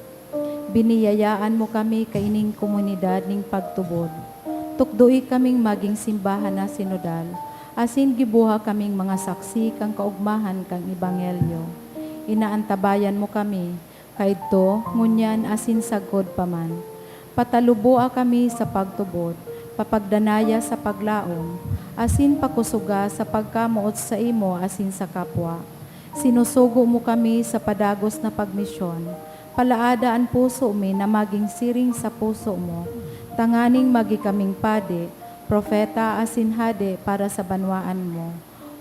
Biniyayaan mo kami kaining komunidad nin pagtubod. Tukdoi kaming magin simbahan na sinodal, asin gibuha kaming mga saksi kan kaogmahan kan Ebanghelyo. Inaantabayan mo kami, kaidto, ngunyan asin sagkod pa man. Pataluboa kami sa pagtubod, papagdanaya sa paglaom, asin pakosoga sa pagkamoot saimo asin sa kapwa. Sinusugo mo kami sa padagos na pagmisyon. Palaada an puso mi na magin siring sa puso mo, tanganing magi kaming padi, propeta asin hade para sa banwaan mo.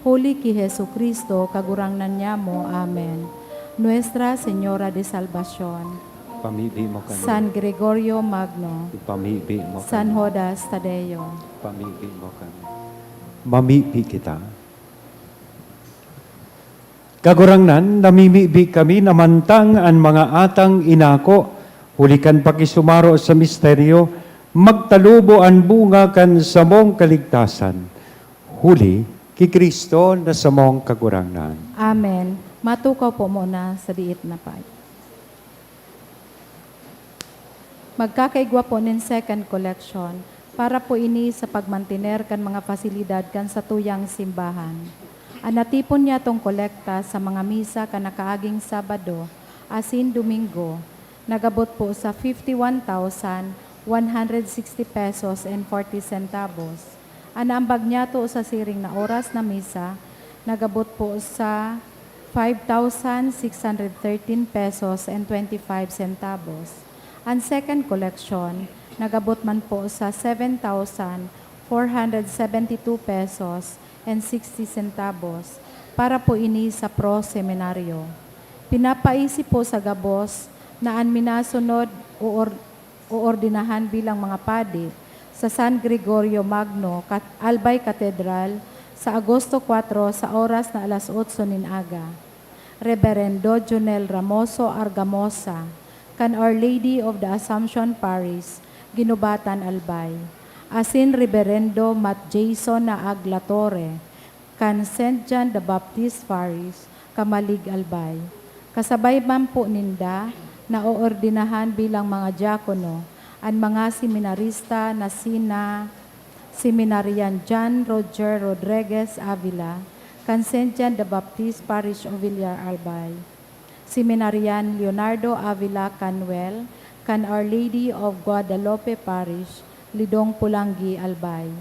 Huli ki Jesu-Cristo, Kagurangnan nyamo. Amen. Nuestra Señora de Salvacion. Pamibi mo kami. San Gregorio Magno. Pamibi mo kami. San Judas Tadeo. Pamibi mo kami. Mamibi kita. Kagurangnan, namimibi kami na mantang an mga atang inako, huli kan pakisumaro sa misteryo, magtalubo an bunga kan samong kaligtasan. Huli ki Cristo na samong Kagurangnan. Amen. Matukaw po muna sa diit na pay. Magkakaigwa po nin second collection para po ini sa pagmantener kan mga pasilidad kan satuyang simbahan. An natipon nyatong kolekta sa mga misa kan nakaaging Sabado asin Domingo nagabot po sa fifty one thousand one hundred sixty pesos and forty centavos. An naambag nyato sa siring na oras na misa nagabot po sa five thousand six hundred thirteen pesos and twenty-five centavos. An second collection nagabot man po sa seven thousand four hundred seventy-two pesos and sixty centavos para po ini sa Pro Seminario. Pinapaisip po sa gabos na an minasunod o or-, oordinahan bilang mga padi sa San Gregorio Magno, Cat-, Albay Cathedral, sa Agosto kuwatro sa oras na alas otso nin aga. Reberendo Jonel Ramoso Argamosa, kan Our Lady of the Assumption Parish, Guinobatan, Albay. Asin Reberendo Mat Jason Naag Latore, kan Saint John the Baptist Parish, Camalig, Albay. Kasabay man po ninda, naoordinahan bilang mga diakono an mga seminarista na sina Seminarian John Roger Rodriguez Avila, kan Saint John the Baptist Parish of Villar, Albay. Seminarian Leonardo Avila Canwell, kan Our Lady of Guadalupe Parish, Lidong, Polangui, Albay.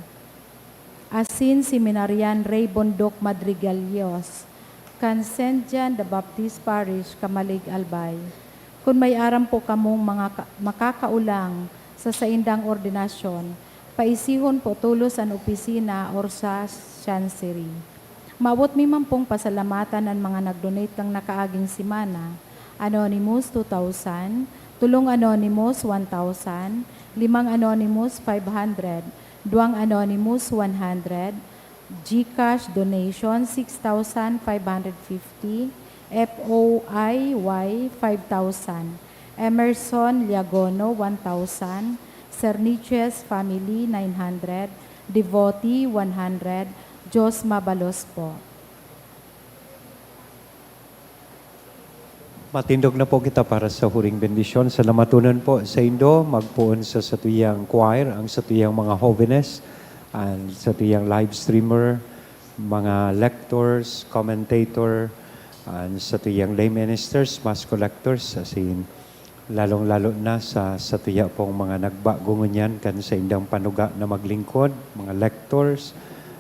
Asin Seminarian Ray Bondoc Madrigalios, kan Saint John the Baptist Parish, Camalig, Albay. Kun may aram po kamong mga ka-, makakaolang sa saindang ordinasyon, paisihon po tolos an opisina or sa chancery. Maabot mi man pong pasalamatan an mga nag-donate kan nakaaging semana: Anonymous, two thousand; tolong Anonymous, one thousand; limang Anonymous, five hundred; duwang Anonymous, one hundred; GCash donation, six thousand five hundred fifty; F O I Y, five thousand; Emerson Liagono, one thousand; Serniches family, nine hundred; Devotee, one hundred; Diyos mabalos po. Matindog na po kita para sa huring bendisyon. Salamatonon po saindo, magpoon sa satuyang choir, ang satuyang mga hovenes, ang satuyang live streamer, mga lectors, commentator, ang satuyang lay ministers, mass collectors, asin lalong-lalo na sa satuya pong mga nagbago ngunyan kan saindang panuga na maglingkod, mga lectors,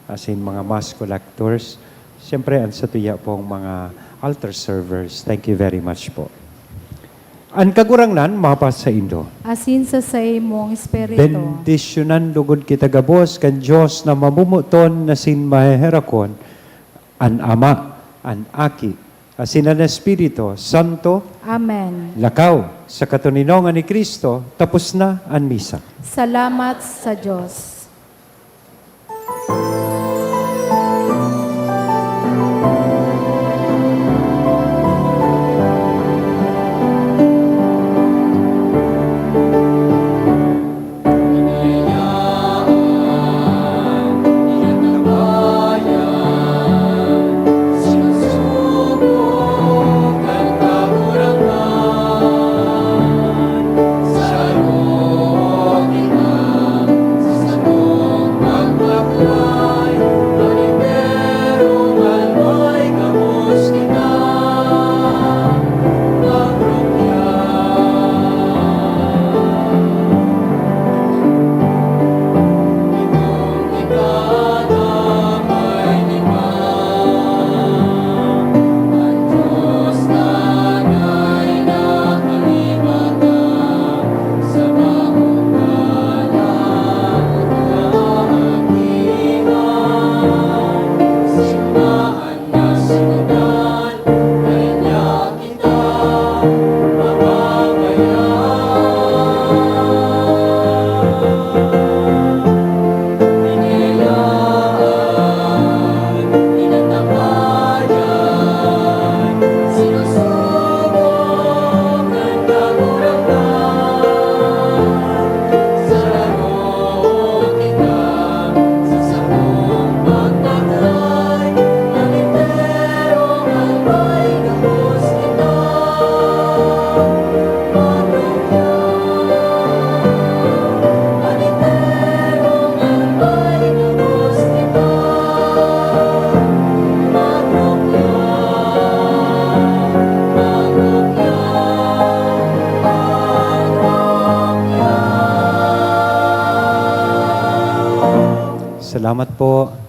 asin mga mass collectors. Siyempre, ang satuya pong mga altar servers. Thank you very much po. An Kagurangnan mapasaindo. Asin sa saimong espiritu. Bendisyonan lugod kita gabos kan Dios na mamumuton asin maheherakon, an Ama, an Aki, asin an Espiritu Santo. Amen. Lakaw, sa katoninongan ni Cristo, tapos na an misa. Salamat sa Dios. Salamat po.